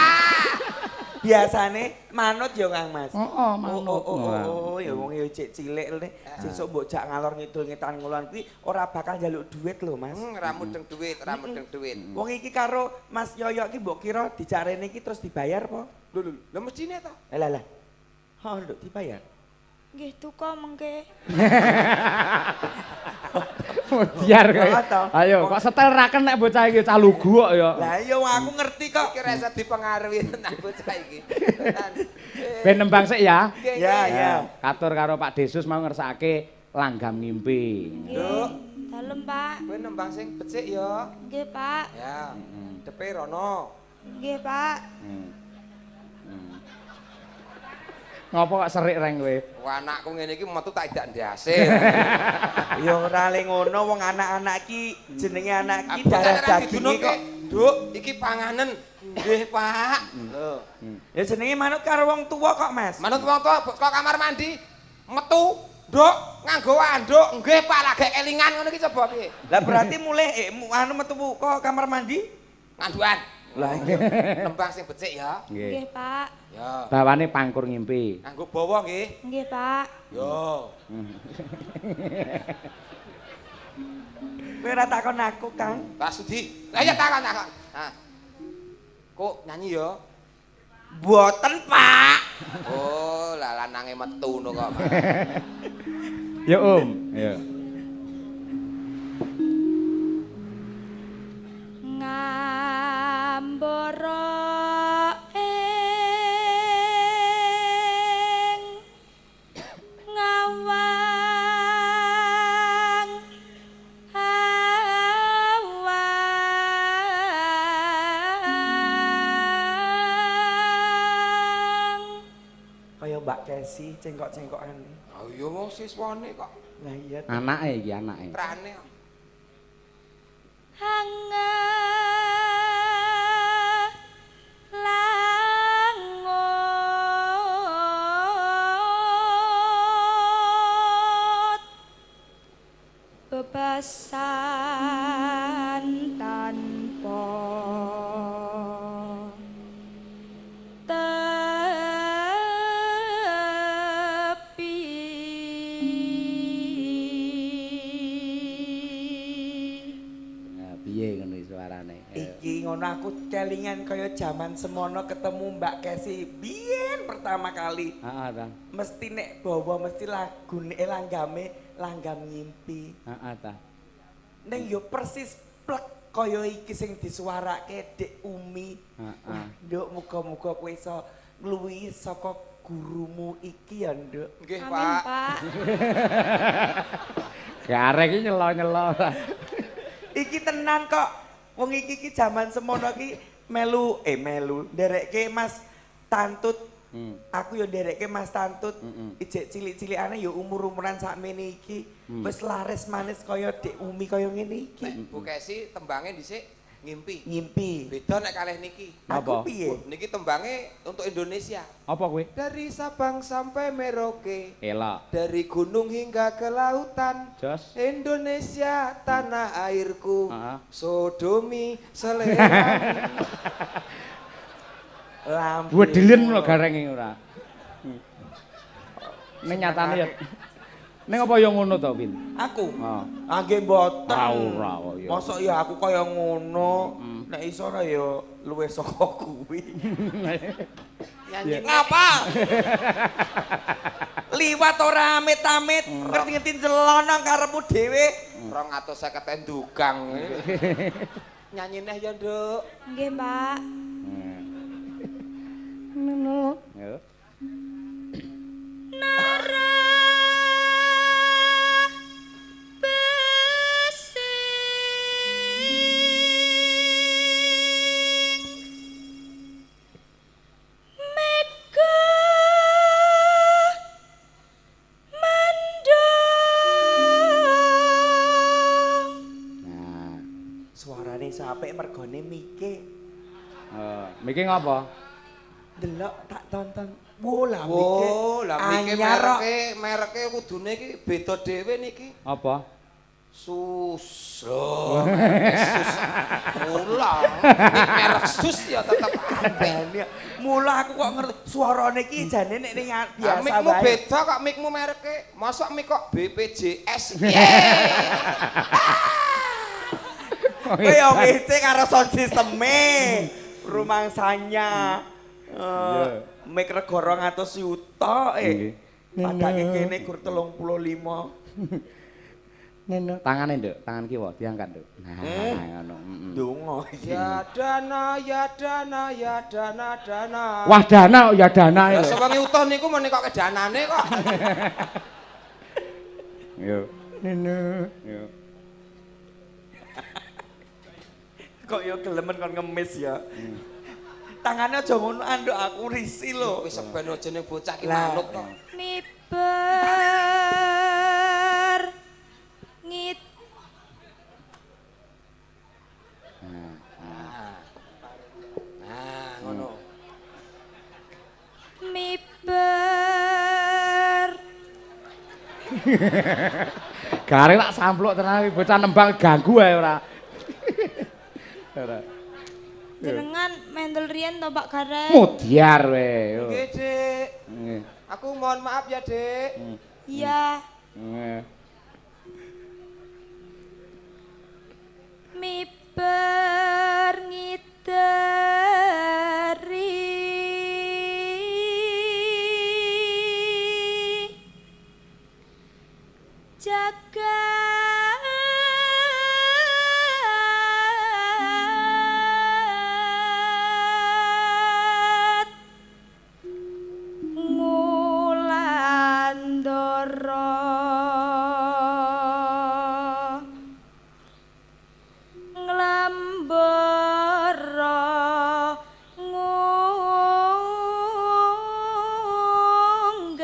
Biasane manut ya Kang Mas. Heeh, manut. Oh, ya wong ya cek cilik le. Sesuk mbok jak ngalor ngidul ngetan ngulon kuwi ora bakal njaluk duit lho, Mas. Ora mudeng duit, ora mudeng duit. Wong iki karo Mas Yoyo iki mbok kira dijarene iki terus dibayar apa? Lho lho, lho mestine ta? Lah lah. Ha, nduk dibayar. Nggih duka mengke. Biar kowe. Ayo kok setel ra kenek bocah iki cah lugu kok ya. Lah iya aku ngerti kok. Iki rasa dipengaruhi tenan bocah iki. Ben nembang sik ya. Ya ya. Katur karo Pak Desus mau ngersakake langgam ngimpi. Nduk, dalem Pak. Kowe nembang sing becik ya. Nggih, Pak. Ya. Depe rono. Nggih, Pak. Ngopo kok serik reng kowe? Wah, anakku ngene iki metu tak idak ndase. Ya ora le ngono wong anak-anak iki jenenge anak iki darah daging kok. Nduk, iki panganen. Nggih, Pak. Lho. Ya jenenge manut karo wong tuwa kok, Mas. Manut wong tuwa kok kamar mandi metu, Nduk, nganggo anduk. Nggih, Pak, lagek kelingan ngono iki coba piye? Lah berarti mulih anu metu kok kamar mandi ngandukan. Lah iya, nembang sing becik ya. Nggih, Pak. Ya. Bawane pangkur ngimpi. Nganggo bawa nggih. Nggih, Pak. Yo. Kowe ora takon aku, Kang. Lah sudi. Lah ya takon, takon. Hah. Kok nyanyi ya? Mboten, Pak. Oh, lah lanange metu ngono kok, Pak. Ya, Om. Ya. Mbak Kesi cengkok-cengkokane. Ha iya wong siswane kok. Lah iya. Anake iki anake. Trane. Hange langut bebasan tanpa tepi. Nah, piye ngono suarane? Iki ngono aku kelingan kaya jaman semono ketemu Mbak Kesi biyen pertama kali. Heeh ta. Mesti nek bawa mesti lagune langgame langgam ngimpi. Heeh ta. Ning yo persis plek kaya iki sing disuarake Dik Umi. Heeh. Nduk muga-muga kowe iso ngluwihi saka gurumu iki ya, Nduk. Nggih, Amin, Pak. Pak. Gareng iki nyelo-nyelo. Iki tenan kok. Wong iki iki jaman semono iki melu nderekke Mas Tantut. Aku yo nderekke Mas Tantut. Ijek cilik-cilikane yo umur-umuran sakmene iki. Wis laris manis kaya Dik Umi kaya ngene iki. Nek Bu Kesi tembange dhisik ngimpi. Ngimpi. Beda nek kalih niki. Aku Apa? piye? Niki tembange untuk Indonesia. Apa kuwi? Dari Sabang sampai Merauke, Elok. dari gunung hingga ke lautan. Jos. Indonesia tanah airku. Heeh. Sodomi selera. Lambe. Wedilen lho gareng iki ora. Ning nyatane ya. Ning apa ya ngono to, Win? Aku? Heeh. Ah nggih mboten. Ah, ora kok ya. Mosok ya aku kaya ngono. Nek iso ora ya luwih saka kuwi. Nyanyi Ngapa? Liwat ora amit-amit, ngerti-ngerti jelonong karepmu dhewe. 250 ndugang. Nyanyi neh ya, Nduk. Nggih, Pak. Ngono. Yo. Nara besing mega mendung. Nah, Suarane iso apik mergone mike. Mike ngapa? Delok tak tonton. Wo lah mike. Wo, lah mike Anyar kok. mereke kudune iki beda dhewe niki. Apa? Sus. Lho, mereke sus. Mula, nek merek sus ya tetep apik. Jane, mula aku kok ngerti suarane iki jane nek ning biasa Mikmu wae. beda kok mikmu mereke. Mosok mik kok BPJS. Kowe yo ngece karo sound systeme. Rumangsanya. Iya. Mik rega 200 yuta Nggih. Padake kene gur 35. Ngono. Tangane, Nduk, tangan kiwa diangkat, Nduk. Nah, ngono. Heeh. Ndonga iki. Ya dana, ya dana, ya dana, dana. Wah, dana kok ya dana Ya lho. sewengi utuh niku meni kok kedanane kok. Yo. Ngono. Yo. Kok yo gelemen kon ngemis ya. Tangane aja ngono anduk aku risi lho. Wis ben jeneng bocah ki Lah. manut kok. Miber ngit Nah, ngono. miber Gareng tak sampluk tenan iki bocah nembang ganggu ae ora. Ora. jenengan mendel riyen to Pak Gareng. Mudyar we. Yo. Nggih, Dik. Nggih. Aku mohon maaf ya, Dik. Iya. Nggih. Miber ngideri jagat ngulandara nglembara ngunggah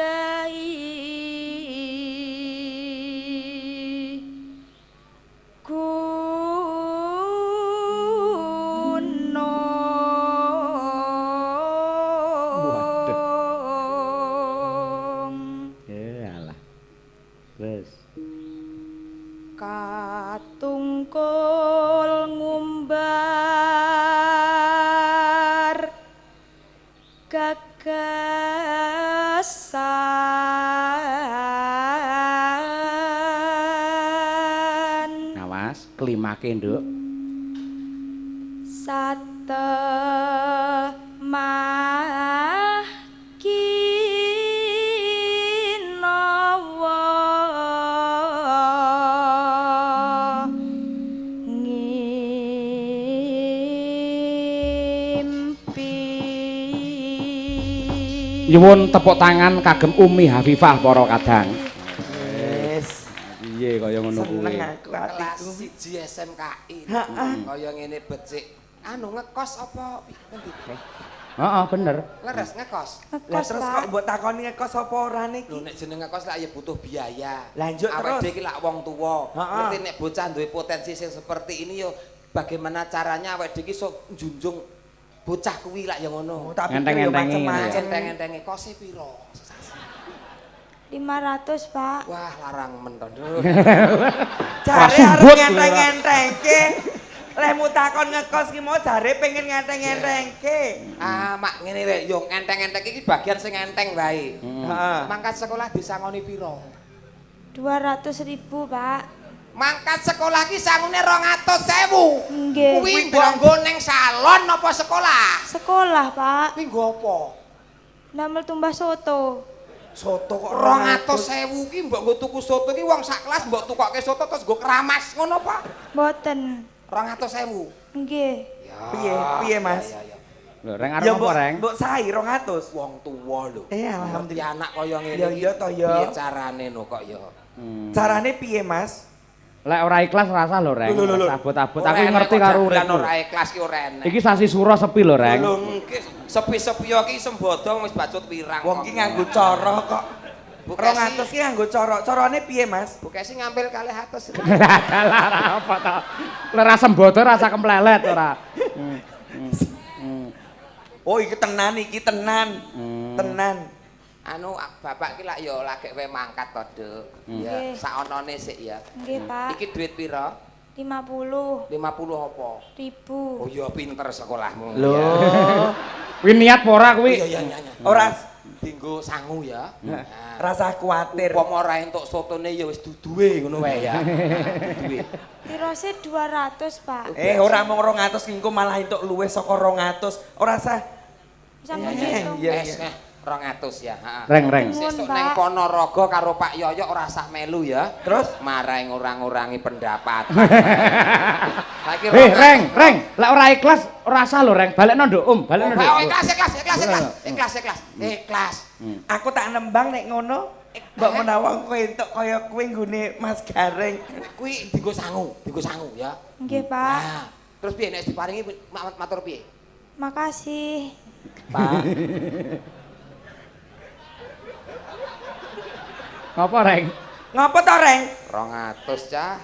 Mas, klimake, Nduk. Sate mah kinawa ngimpi. Nyuwun tepuk tangan kagem Umi Hafifah para kadang. Wis. Piye kaya ngono kuwi? Seneng aku Kelas atiku. 1 SMKI. Heeh. Kaya ngene becik. Anu ngekos apa endi? Heeh, bener. Leres ngekos. Lah Ngekos, terus Pak. kok mbok takoni ngekos apa ora niki? Lho nek jeneng ngekos lak ya butuh biaya. Lanjut Awake terus. dhewe iki lak wong tuwa. Heeh. Ngerti nek bocah duwe potensi sing seperti ini yo bagaimana caranya awake dhewe iki iso njunjung bocah kuwi lak ya ngono. Oh, tak pikir yo Enteng-entengi ngene ya. macem-macem. Enteng-entenge kose piro? 500, Pak. Wah, larang men to, Nduk. Jare arep sumbut kuwi, ngenteng-ngentengke. Lehmu takon ngekos ki mau jare pengen ngenteng-ngentengke. Ah, mak ngene wae, yo enteng-enteng iki bagian sing enteng wae. Heeh. Mangkat sekolah disangoni piro? 200.000, Pak. Mangkat sekolah ki sangune 200.000. Nggih. Kuwi mbok nggo ning salon apa sekolah? Sekolah, Pak. Kuwi nggo apa? Damel tumbas soto. Soto kok 200.000 ki mbok nggo tuku soto ki wong sak kelas mbok tukokke soto terus nggo keramas ngono apa? Mboten. 200.000. Nggih. Ya. Piye? Piye, Mas? Ya, ya, ya. Lho, Reng arep Ya apa, mbok Reng? mbok sahi 200. Wong tuwa lho. Eh, alhamdulillah. Ngerti anak kaya ngene. Ya, iki, iya toh, ya. Piye carane no kok ya? Carane piye, Mas? Lek ora ikhlas rasa lho, Reng. Lho, lho, lho. Abot-abot Ora aku enek ngerti kok karo dagelan uripku. Ora ikhlas ki ora enek. Iki sasi sura sepi lho, Reng. Lho nggih, sepi-sepi ki sembodong wis bacut wirang. Wong ki nganggo cara kok. Bu Kesi. 200 ki nganggo cara. Carane piye, Mas? Bu Kesi ngambil kalih atus. Lah ora apa to. Lek ora sembodo rasa kemplelet ora. Oh, iki tenan iki tenan. Tenan. Anu bapak ki lak ya lagek wae mangkat to, Nduk. Ya, Nggih. saonone sik ya. Nggih, Pak. Iki duit pira? 50 50 apa? ribu. Oh iya pinter sekolahmu. Lho. Kuwi niat apa ora kuwi? Iya iya iya. iya. Ora Dinggo sangu ya. Nah. rasa kuatir. Upama ora entuk sotone ya wis duduwe ngono wae ya. Duduwe. Tirose 200, Pak. Eh, ora mung 200 ki engko malah entuk luwih saka 200. Ora sah. Sampun Eh, diitung. iya, Wes, iya. eh, 200 ya, heeh. Reng, reng. Sesuk Nuwun, neng Pak. Ponorogo karo Pak Yoyo ora sah melu ya. Terus Marai ngurang-ngurangi pendapat. Saiki Eh, Reng, Reng, lek ora ikhlas ora sah lho, Reng. Balekno nduk, Om, balekno nduk. Oh, ikhlas, ikhlas, ikhlas, ikhlas, ikhlas, ikhlas, ikhlas. aku tak nembang nek ngono. Mbok menawa kowe entuk kaya kowe nggone Mas Gareng. Kuwi dienggo sangu, dienggo sangu ya. Nggih, Pak. Nah, terus piye nek diparingi matur piye? Makasih. Pak, Ngapa, Reng? ngopo to, Reng? 200 cah.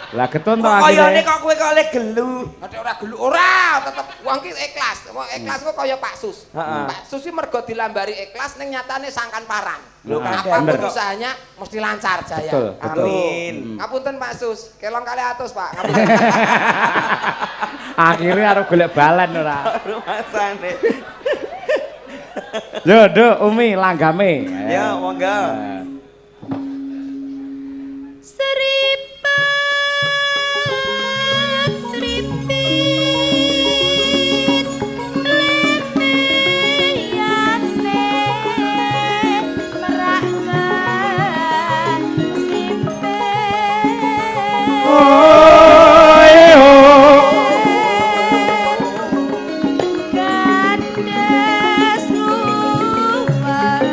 Lah getun to Kok kayane akhire. kok kowe kok oleh gelu. Nek ora gelu ora, tetep wong ki ikhlas. Wong ikhlas kok kaya Pak Sus. Heeh. Pak Sus ki mergo dilambari ikhlas ning nyatane sangkan parang. Lho, Apapun bener. usahanya mesti lancar jaya. Betul, betul. Amin. Ngapunten Pak Sus, kelong kali atus Pak. Ngapunten. Akhire arep golek balen ora. Rumasane. Yo, Nduk, Umi langgame. Ya, monggo. Seripet seripit lemeyane merak simpe. Oh, eh, oh. Gandes ruwet.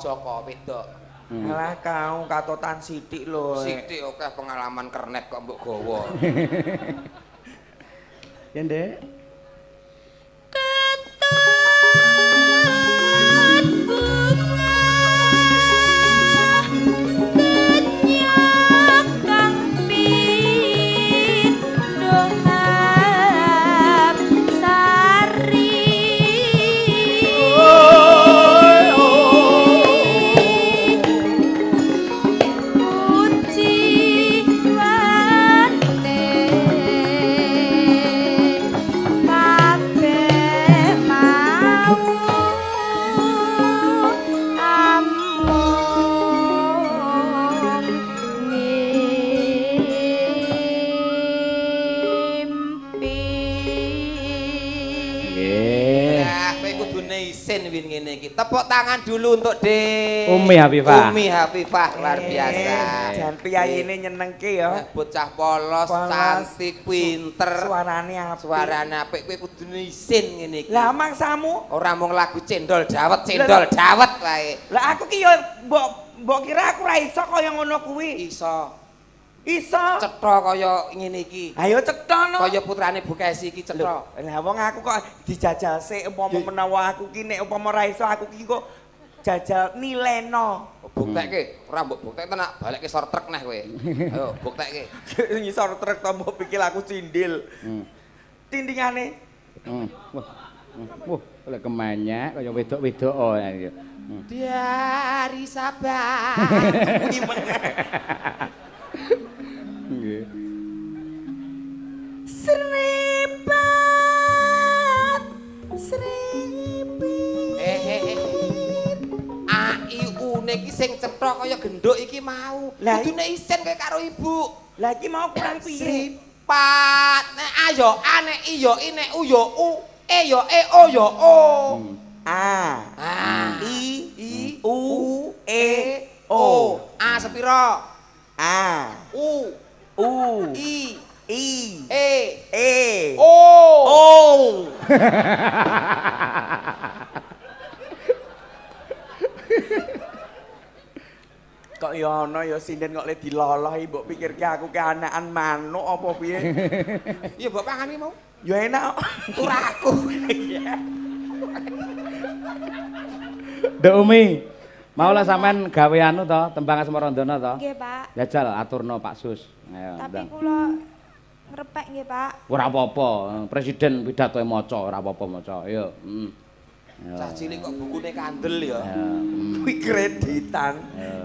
Joko wedok. Alah kau katotan sithik lho. Sithik akeh pengalaman kernet kok mbok gawa. Ya, Ndek. Ketut bunga kenyok kang pindho sari. Puji wane kabeh mau amung ngimpi. Nggih. Ya, kowe kudune isin win ngene iki. Tepuk tangan dulu untuk Dek Umi Hafifah. Umi Hafifah luar biasa. Jan piyayine nyenengke ya. Bocah polos, Polos, cantik, pinter, Suarane apik. Suarane apik, kowe kudune isin ngene iki. Lah mangsamu, Ora mung lagu cendol dawet, cendol dawet wae. Lah aku ki ya mbok kira aku ra iso kaya ngono kuwi. Iso Iso. cetha kaya ngene iki. Ayo cetha no. Kaya putrane Bu Kesi iki cetha. Lah wong aku kok dijajal sik umpama menawa aku ki nek umpama ra iso aku ki kok jajal nileno. Buktekke, ora mbok buktekke tenak balekke sor truk neh kowe. Ayo buktekke. Ngisor truk to mbok pikir aku cindil. Tindingane. Wah. Wah, oleh kemenyek kaya wedok-wedok oh. Dari Sabang. Kuwi meneh. Nggih. Sripat sripit. A I U ne iki sing cetha kaya genduk iki mau. Kudune isin kowe karo ibu. Lah iki mau kurang piye? Sripat. Nek A ya A, nek I ya I, nek U ya U, E ya E, O ya O. A A I I U E O. A sepiro? A U U I I E E O. O. Kok ya ana ya sinden kok le dilolohi mbok pikirke aku ki anakan manuk apa piye? Ya mbok pangan iki mau. Ya enak. Ora aku. Nduk Umi, mau lah sampean gawe anu to, tembang Asmarandana to? Nggih, Pak. Jajal aturno Pak Sus. Ayo, Tapi ndang. kula ngrepek nggih, Pak. Ora apa-apa, presiden pidatoe maca, ora apa-apa maca. Ayo, heeh. Cah cilik kok bukune kandel ya. Kuwi kreditan.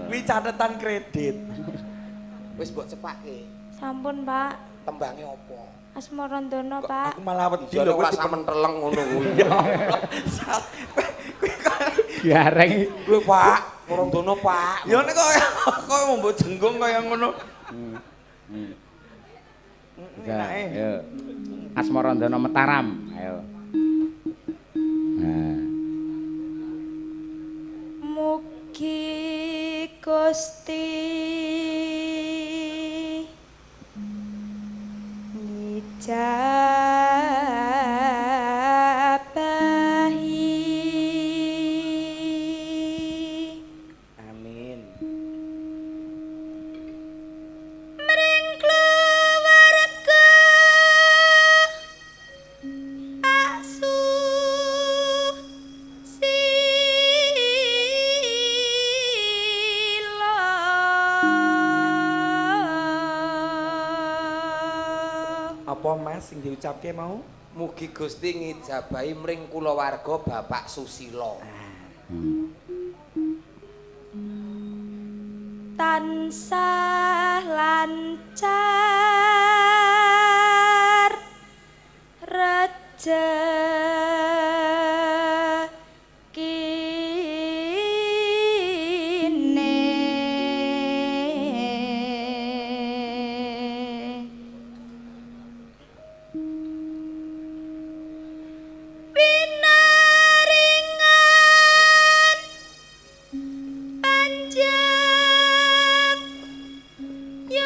Kuwi catetan kredit. Wis mbok cepake. Sampun, Pak. Tembange apa? Asmarandana, Pak. Aku malah wedi Iya lho ora samenteleng ngono kuwi. Ya Allah. Kuwi kok Gareng. Kuwi Pak, Marandana Pak. Ya nek kok kok mbok jenggung kaya ngono. Enake. Ayo. Asmarandana Mataram. Ayo. Nah. Mugi Gusti ngijabahi. Amin. Mring keluarga Pak Susilo. Apa Mas sing diucapke mau? Mugi Gusti ngijabahi mring kulawarga Bapak Susilo. Tansah lancar rejekine. Pinaringan panjang yuswa.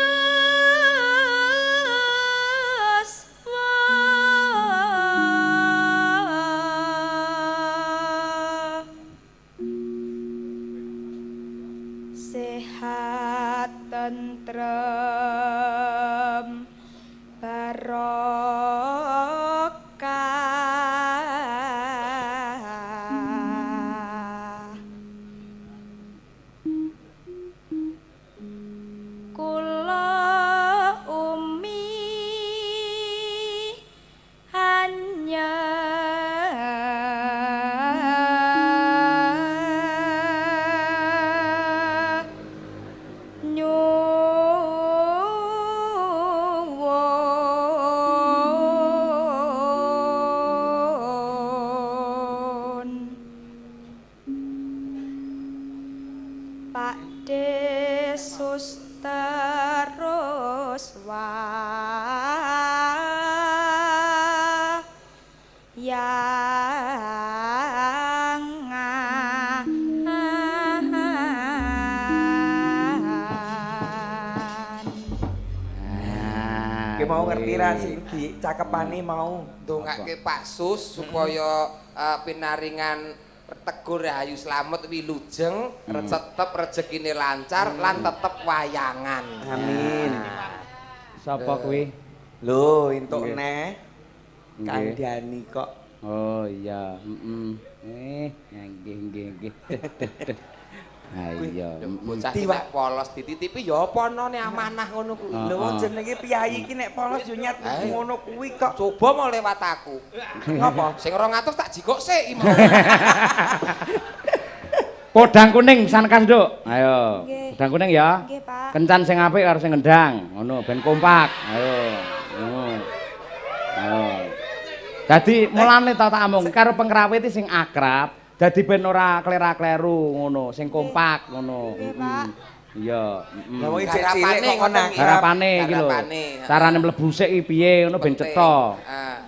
Sus terus wayangan. Ki mau ngerti ra sing dicakepane mau ndongake Pak Sus supaya pinaringan tegur rahayu slamet wilujeng, tetep rezekine lancar lan tetep wayangan. Amin. Sapa kuwi? Lho, entuk neh. Kandhani kok. Oh iya, heeh. Nggih nggih nggih. Ha iya, bocah nek polos dititipi ya apa anane amanah ngono kuwi. Lho wong jenenge piyayi iki nek polos yo nyat ngono kuwi kok. Coba mau lewat aku. Ngapa? Sing 200 tak jikok sik iki mau. Podang kuning sankas, Nduk. Ayo. Podang kuning ya. Nggih, Pak. Kencan sing apik karo sing ngendang, ngono ben kompak. Ayo. Ngono. Ayo. Dadi mulane ta tak omong karo pengrawit sing akrab. Dadi ben ora klera-kleru ngono, sing kompak ngono. Nggih, Pak. Iya, Lah wong isih cilik kok ngono garapane iki lho. Carane mlebu sik iki piye ngono ben cetha.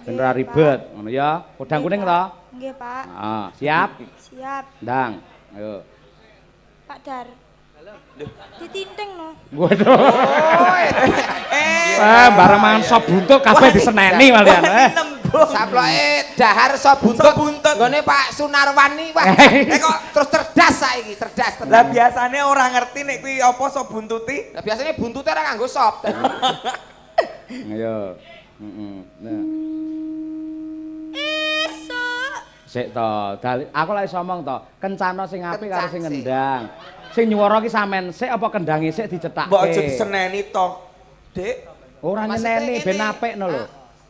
Ben ora ribet ngono ya. Podang kuning to? Nggih, Pak. Heeh, siap? Siap. Ndang. Ayo. Pak Dar. Ditinting no. Waduh. Eh, bareng mangan sop buntut kabeh diseneni malian. Saploke dahar sop buntut. Nggone Pak Sunarwan iki wah. Kok terus cerdas saiki, cerdas tenan. Lah biasane ora ngerti nek kuwi apa sop buntuti. Lah biasane buntute ora nganggo sop. Ayo. Heeh. Nah. Esuk. Sik to, aku lak iso omong to, kencana sing apik karo sing ngendang. Sing nyuwara ki sampean sik apa kendange sik dicethake? Mbok aja diseneni to, Dik. Ora nyeneni ben apik no lho.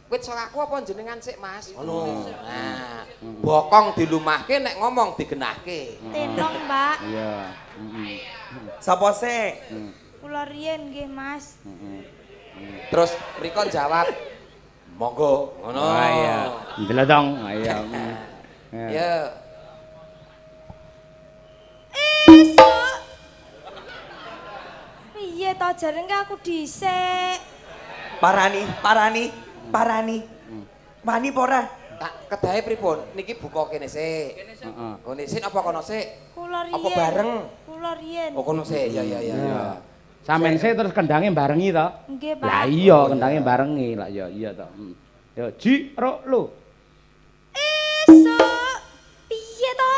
Wit aku apa jenengan sik, Mas? Ngono. Nah, bokong dilumahke nek ngomong digenahke. Tenong, Pak. Iya, heeh. Sapa sik? Kula riyen nggih, Mas. Terus mriko jawab, "Monggo." Ngono. Oh iya. Ndelodong. Iya. Ya. Esuk. Piye to jareng aku dhisik. Parani, parani. Parani. Wani apa ora? Tak kedahe pripun? Niki buka kene sik. Heeh. Kene sik apa kono sik? Kula riyen. Apa bareng? Kula riyen. Oh kono sik. Ya ya ya. Sampeyan sik terus kendange barengi to? Nggih, Pak. Lah iya kendange barengi. Lah iya iya to. Yo ji ro lu. Esuk. Piye to?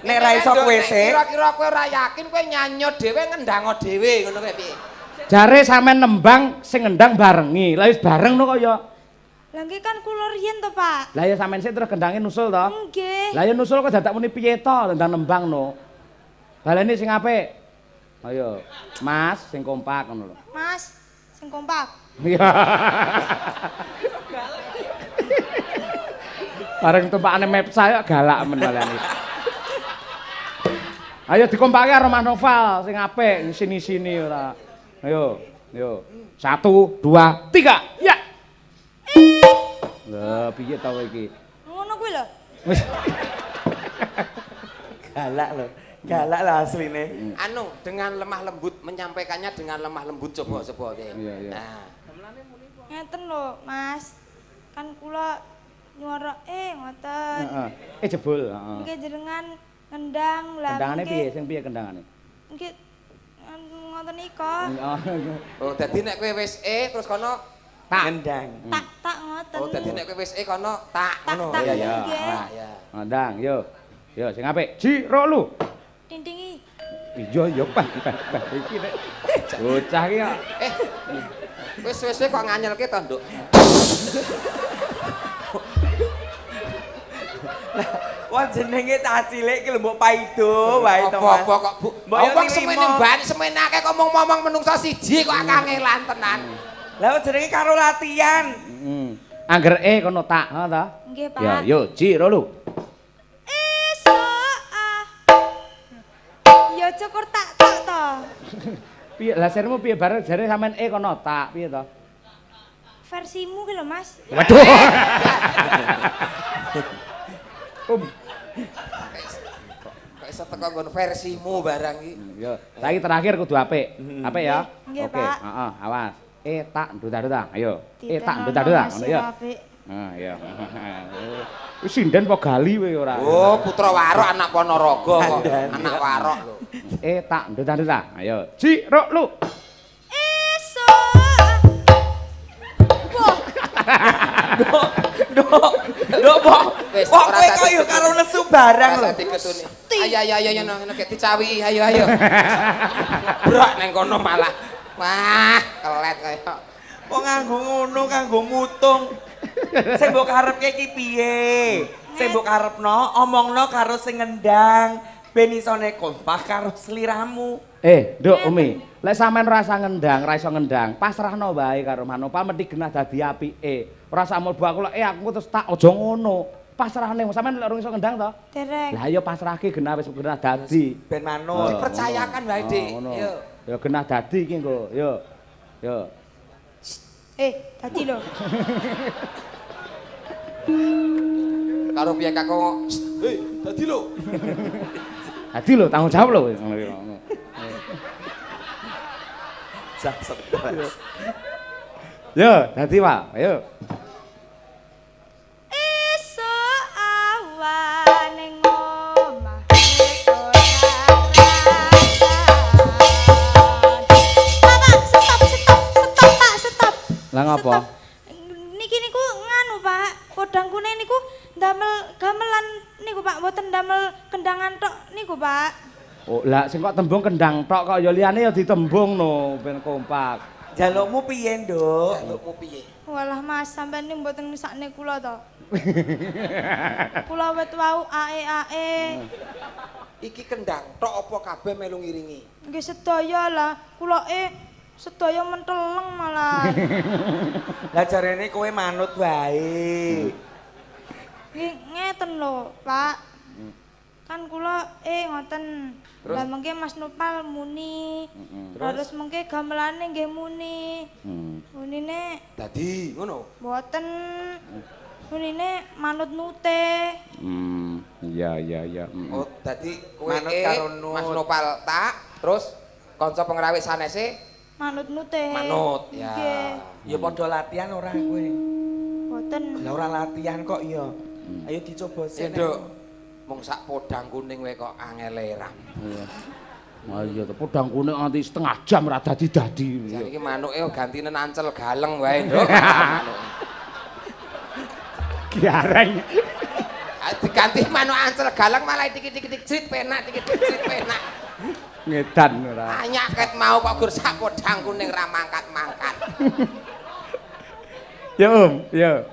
Nek ra iso kowe sik. Kira-kira kowe ora yakin kowe nyanyo dhewe ngendango dhewe ngono kowe piye? Jare sampean nembang sing ngendang barengi. Lah wis bareng no kok ya. Lah nggih kan kula riyen to, Pak. Lah ya sampean sik terus kendange nusul to? Nggih. Lah ya nusul kok dadak muni piye to tentang nembang no. Baleni sing apik. Ayo, Mas sing kompak ngono lho. Mas sing kompak. Iya. Bareng tumpakane map saya galak men baleni. Ayo dikompake karo Mas Noval sing apik sini-sini ora. Ayo, yo. 1 2 3. Ya. Lha piye ta kowe iki? Ngono kuwi lho. Wis. Galak lho. Galak lah asline. Anu, dengan lemah lembut menyampaikannya dengan lemah lembut coba coba. Iya, iya. Nah. Ngeten lho, Mas. Kan kula nyuara ngoten. Heeh. Jebul, heeh. Nggih jenengan ngendang lah. Kendangane piye? Sing piye kendangane? Nggih ngoten nika. Oh, dadi nek kowe wis terus kono tak ngendang. Tak tak ngoten. Oh, dadi nek kowe wis kono tak ngono. Iya iya. Ngendang, yo. Yo sing apik. Ji ro lu. Tintingi. Iya iya pah pah iki nek bocah iki kok. Wis wis kok nganyelke to, Nduk. Wah jenenge cah cilik iki lho mbok paido wae to Mas. Apa-apa kok Bu. Wong semene ban semene akeh kok ngomong-ngomong menungso siji kok kangelan tenan. Lah jenenge karo latihan. Heeh. Angger kono tak, ha ta? Nggih, Pak. Ya yo ji ro lu. Esuk ah. Ya cukur tak tok to. Piye lah sermu piye bareng jare sampean kono tak piye to? Versimu ki lho Mas. Waduh. Iso teko nggon versimu barang iki. Yo, saiki terakhir kudu apik. Apik ya. Oke, heeh, awas. Tak nduta-nduta. Ayo. Tak nduta-nduta ngono ya. Heeh, iya. Wis sinden apa gali kowe ora? Oh, putra warok anak Ponorogo kok. Anak warok lho. Tak nduta-nduta. Ayo. Ji, ro, lu. Esuk. Wah. Nduk, nduk kok. Kok kowe kok yo karo nesu barang lho. Ayo ayo ayo ngono gek dicawiki, ayo ayo. Brok nang kono malah. Wah, kelet kaya. Kok nganggo ngono, kanggo mutung. Sing mbok karepke iki piye? Sing mbok karepno, omongno karo sing ngendang, ben isone kompak karo sliramu. Nduk Umi, lek sampean rasa ngendang, ra iso ngendang, pasrahno wae karo Manopa mesti genah dadi apike. Ora sak mlebu aku lek aku terus tak aja ngono. Pasrahne wong sampean lek ora iso ngendang to? Dereng. Lah ya pasrahke genah wis genah dadi. Ben manut. Dipercayakan wae, Dik. Yo. Ya genah dadi iki engko. Yo. Yo. Dadi lho. Karo piye kakung? Hei, dadi lho. Dadi lho, tanggung jawab lho. Yo, dadi Pak. Ayo. Esuk awan ning omah wis ora krasan. Pak, stop, stop, stop, Pak, stop. Lah ngapa? Niki niku nganu, Pak. Podang kuning niku ndamel gamelan niku, Pak, mboten ndamel kendangan tok niku, Pak. Oh, lah sing kok tembung kendang tok kok ya liyane ya ditembung no ben kompak. Jalukmu piye, Nduk? Jalukmu piye? Walah Mas, sampean niku mboten mesakne kula to. Kula wit wau ae-ae. Iki kendang tok apa kabeh melu ngiringi? Nggih sedaya lah, kulake sedaya menteleng malah. Lah jarene kowe manut wae. Nggih ngeten lho, Pak. Kan kula ngoten. Lah mengke Mas Nopal muni. Terus mengke gamelane nggih muni. Munine dadi ngono. Mboten. Munine manut nute. Iya iya iya. Oh, dadi kowe manut karo nut. Mas Nopal tak, terus kanca pengrawit sanese manut nute. Manut ya. Ya padha latihan ora kowe? Mboten. Lah ora latihan kok ya. Ayo dicoba sik. Nduk. Mung sak podang kuning wae kok angele ram. Iya. Wah iya to podang kuning nganti setengah jam ora dadi-dadi. Jan iki manuke gantine ancel galeng wae, Nduk. Gareng. Diganti manuk ancel galeng malah tik-tik-tik jrit penak, tik-tik jrit penak. Ngedan ora. Anyak ket mau kok gur sak podang kuning ra mangkat-mangkat. Ya Om, ya.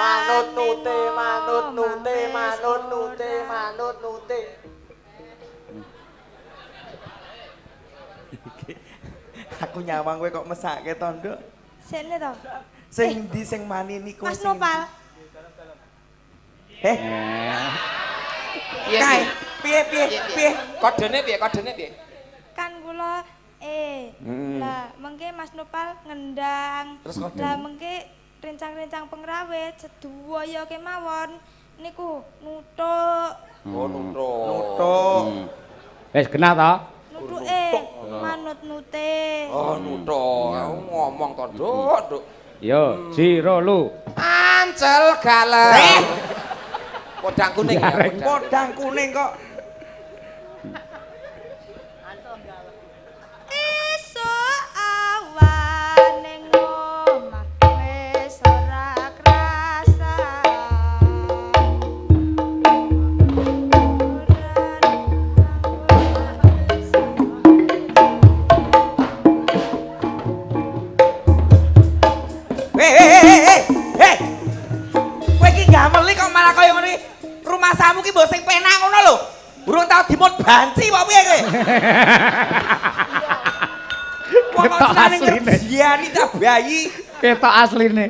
Manut nute, manut nute, manut nute, manut nute. Aku nyawang kowe kok mesake to, Nduk? Sene to. Sing ndi sing mani niku Mas Nopal. Piye piye piye? Kodene piye? Kodene piye? Kan kula lah mengke Mas Nopal ngendang. Lah mengke rencang-rencang pengrawit seduwaya kemawon niku nuthuk. Oh, nuthuk. Nuthuk. Wis genah to? Nuthuke manut nute. Oh, nuthuk. Aku ngomong to, Nduk, Nduk. Yo, jiro lu. Ancel galeng. Podang kuning ya, podang kuning kok. Esuk awan ning omah wis ora krasan. Hei. Kowe iki gameli kok malah kaya ngono iki. Rumasamu ki mbok sing penak ngono lho. Urung tau dimut banci apa piye kowe? Wong kok seneng ngerjani cah bayi. Ketok asline.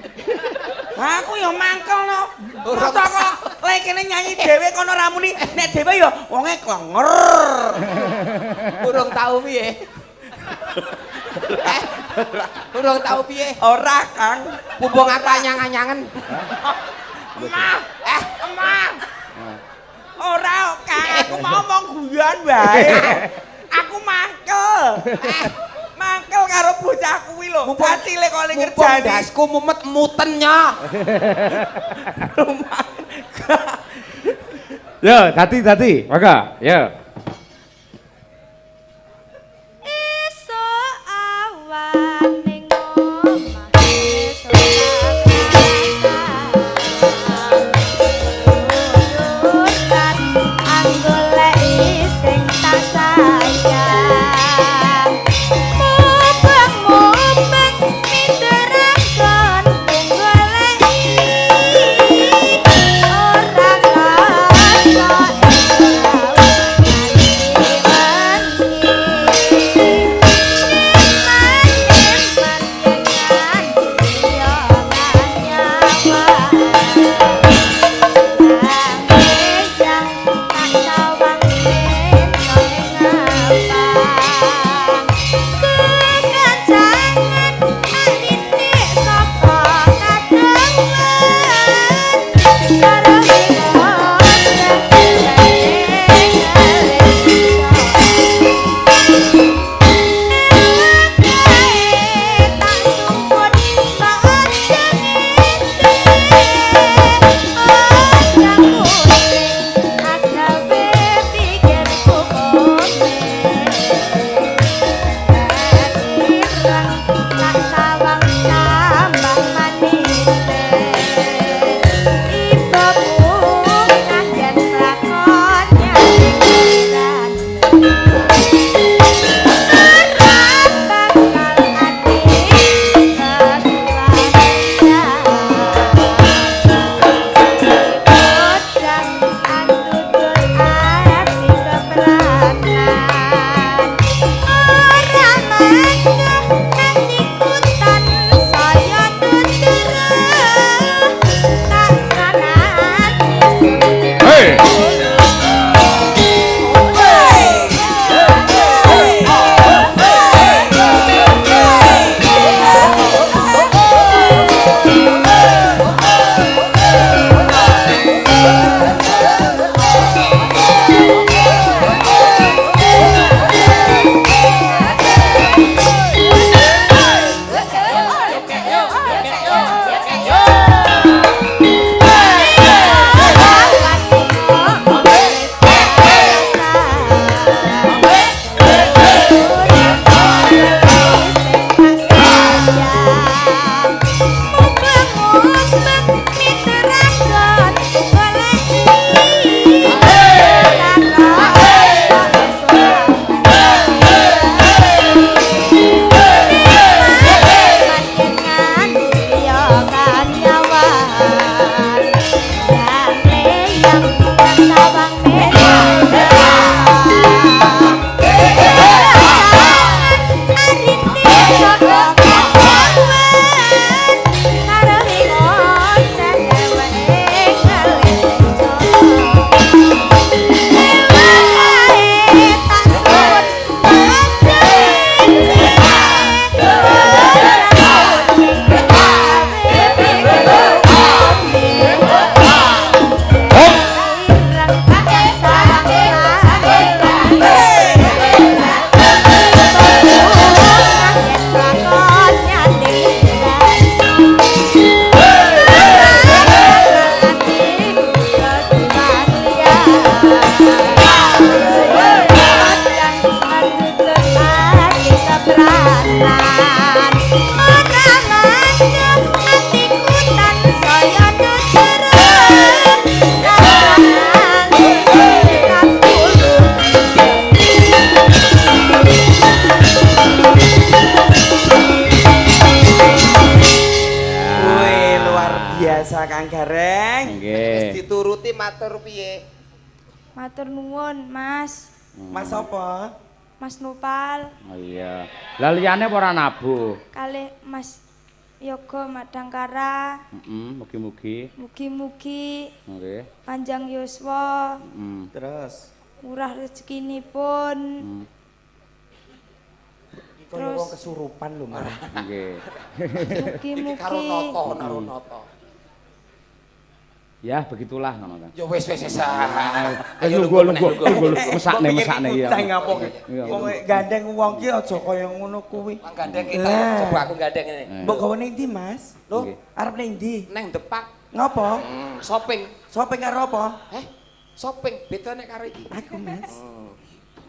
Aku ya mangkel no. Masa kok lek kene nyanyi dhewe kono ra muni, nek dhewe ya wonge klenger. Urung tau piye? Urung tau piye? Ora, Kang. Pumbung aku anyang-anyangen. Emang. Ora Kang, aku mau ngomong guyon wae. Aku mangkel. Mangkel karo bocah kuwi lho. Bocah cilik kok le ngerjani. Dasku mumet muten nyoh. Yo, dadi. Monggo, yo. Esuk awan ning omah esuk awan anggoleki sing tak sayang. Mubeng-mubeng miterakon goleki ora krasa Kang Gareng. Nggih. Wis dituruti matur piye? Matur nuwun, Mas. Mas apa? Mas Nopal. Oh iya. Lah liyane apa ora nabuh? Kalih Mas Yoga Madangkara. Heeh, mugi-mugi. Mugi-mugi. Nggih. Panjang yuswa. Heeh. Terus murah rezekinipun. Iki kaya wong kesurupan lho, Mas. Nggih. Mugi-mugi karo nata, karo nata. Ya begitulah ngono ta. Ya wis wis wis. Ayo lungguh lungguh mesakne mesakne ya. Cah ngapo ki? Wong gandeng wong ki aja kaya ngono kuwi. Wong gandeng kita coba aku gandeng ngene. Mbok gawe ning ndi, Mas? Lho, arep ning ndi? Neng Depak. Ngopo? Shopping. Shopping karo apa? Shopping beda nek karo iki. Aku, Mas.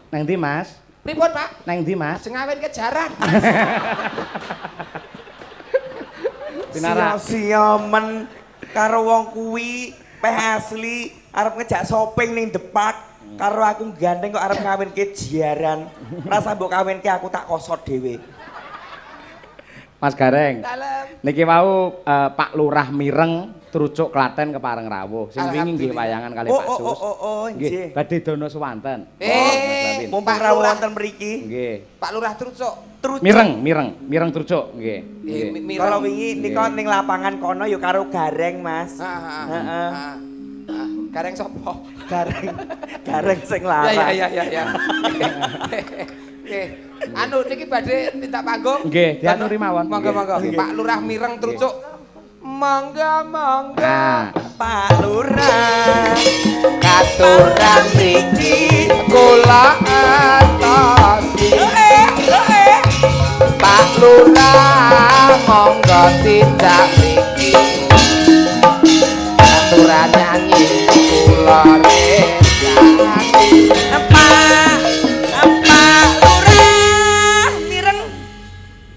Neng ndi, Mas? Pripun, Pak? Neng ndi, Mas? Sing ngawin kejaran. Pinara. Sia-sia men karo wong kuwi peh asli arep ngejak shopping ning Depak karo aku gandeng kok arep ngawinke jiaran. Rasa mbok kawinke aku tak kosot dhewe. Mas Gareng. Dalem. Niki wau Pak Lurah Mireng Trucuk Klaten kepareng rawuh. Sing wingi nggih wayangan kali Pak Sus. Oh, nggih. Badhe dono swanten. Mumpung rawuh wonten mriki. Nggih. Pak Lurah Trucuk. Mireng, mireng Trucuk nggih. Kalau wingi nika ning lapangan kono ya karo Gareng, Mas. Heeh. Gareng sapa? Gareng. Gareng sing larang. Ya. Nggih. Anu niki badhe tindak panggung. Nggih, diaturi mawon. Monggo monggo. Pak Lurah Mireng Trucuk. Monggo monggo. Pak Lurah katuran mriki kula atosi. Pak Lurah monggo tindak mriki. Katuran nyanyi kula resani. Pak Lurah Mireng.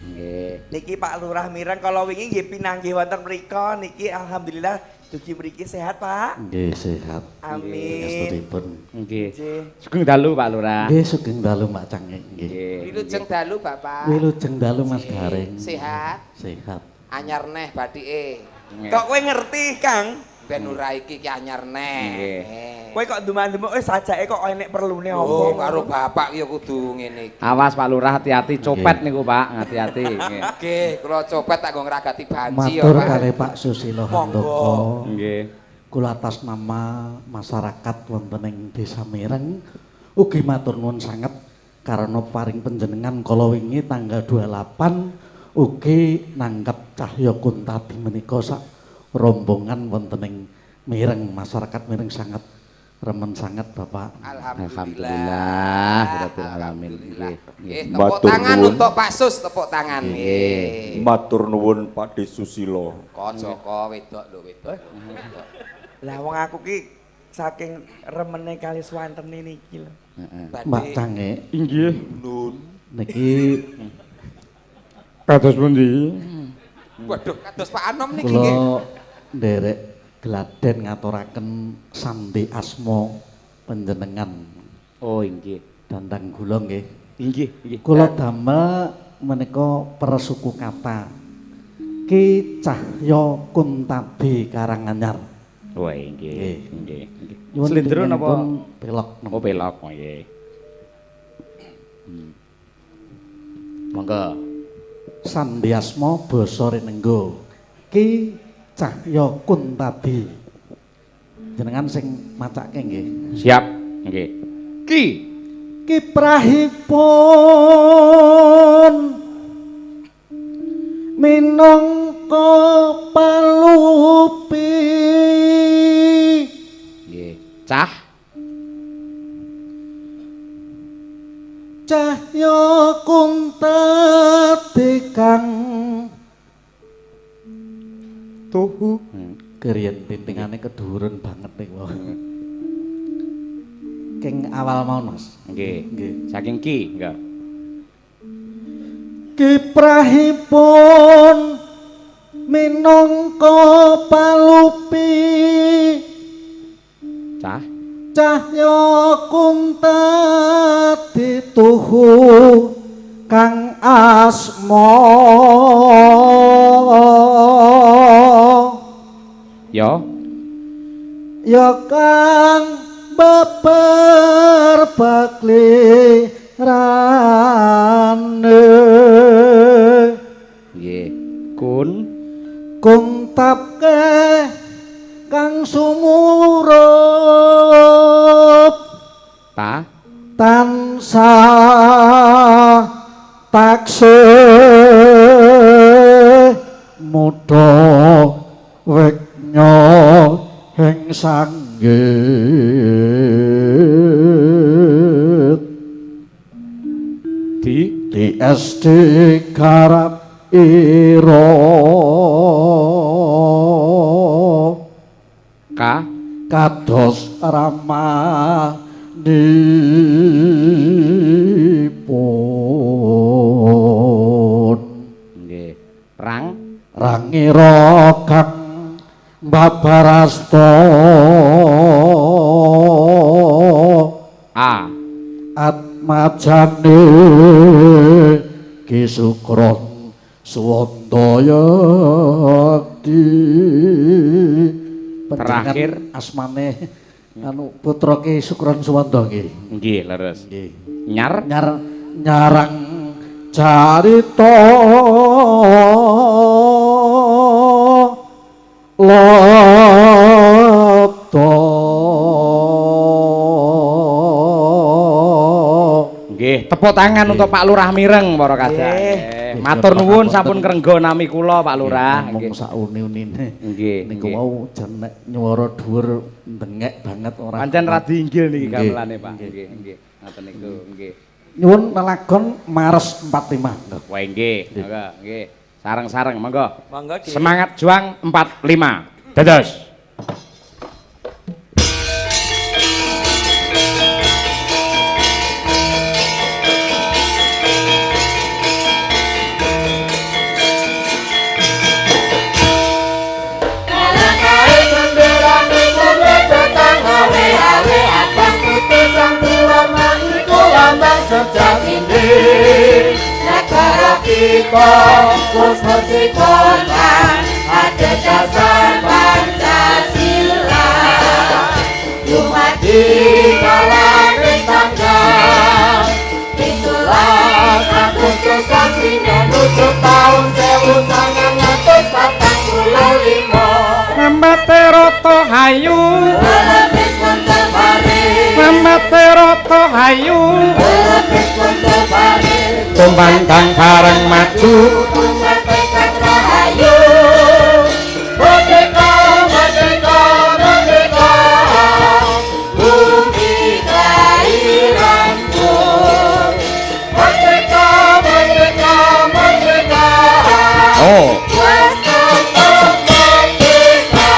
Nggih. Niki Pak Lurah Mireng kalau wingi nggih pinanggih wonten mriko niki alhamdulillah dugi mriki sehat, Pak. Nggih, sehat. Amin. Nggih. Sugeng dalu Pak Lurah. Nggih, sugeng dalu Mak Cangik nggih. Wilujeng dalu Bapak. Wilujeng dalu Mas Gareng. Sehat. Sehat. Anyar neh batike. Kok kowe ngerti, Kang? Ben ora iki ki anyar neh. Kowe kok ndumandumuk wis sajake kok enek perlune apa. Oh, karo bapak ya kudu ngene iki. Awas Pak Lurah hati-hati copet niku Pak, hati-hati. Nggih, kula copet tak nggo ngragati banci ya Matur kalih Pak Susilo Handoko. Nggih. Kula atas nama masyarakat wonten ing Desa Mireng ugi matur nuwun sanget karena paring panjenengan kala wingi tanggal 28 ugi nanggap Cahya Kuntadi menika sak rombongan wonten ing Mireng, masyarakat Mireng sangat remen sangat Bapak. Alhamdulillah. Rabbil alamin. Nggih, tepuk tangan untuk Pak Sus, tepuk tangan nggih. Matur nuwun Pak De Susilo. Kok Joko wedok lho wedok. Lah wong aku ki saking remene kali swantene niki lho. Heeh. Mbak Cangik. Inggih. Nun. Niki kados pundi? Waduh, kados Pak Anom niki nggih. Kula nderek gladen ngaturaken sandi asma panjenengan. Oh, inggih. Dandang gula nggih. Inggih, inggih. Kula damel menika persuku kata. Ki Cahya Kuntadi Karanganyar. Oh, inggih. Inggih, inggih. Slendro napa pelok? Oh, pelok nggih. Monggo. Sandi asma basa renenggo. Ki Cahya Kuntadi. Jenengan sing macake nggih. Siap, nggih. Ki kiprahipun minangka palupi. Nggih. Cah Cahya Kuntadi kang tuhu. Keriyen tintingane keduwuren banget niku. King awal mau Mas. Nggih. Nggih. Saking ki, nggih. Kiprahipun minangka palupi Cah Cahya Kuntadi tuhu kang asma. Ya. Ya kang babar baklirane. Nggih. Kun kuntapke kang sumurup ta tansah taksih mudha weknya heng sanggit di di SD Garap Ira K kados ramanipun nggih rang rangira kang babarasta A atmajane Ki Sukron Suwandayakti. Terakhir asmane anu putra Ki Sukron Suwanda nggih. Nggih, leres. Nggih. Nyar nyar nyarang carita lata. Nggih, tepuk tangan untuk Pak Lurah Mireng para kadang. Matur nuwun sampun krenggo nami kula Pak Lurah. Nggih, mung sauni-unine. Nggih. Niku wau jan nek nyuwara dhuwur ndengek banget ora. Pancen radi inggil niki gamelane Pak. Nggih, nggih. Ngoten niku, nggih. Nyuwun lelagon Mares 45. Wah nggih, monggo nggih. Sareng-sareng monggo. Monggo. Semangat juang 45. Dados. Negara kita wis merdeka lan adhedhasar Pancasila. Dumadi kalaning tanggal 17 Agustus sasine nuju taun 1945. Mate rata hayu Lepis wonten Paris. Mate rata hayu Lepis wonten Paris. Tumandang bareng maju Tekad rahayu. Merdeka, merdeka, merdeka. Bumi kelahiranku. Merdeka, merdeka, merdeka. Oh. Wes tetep merdeka.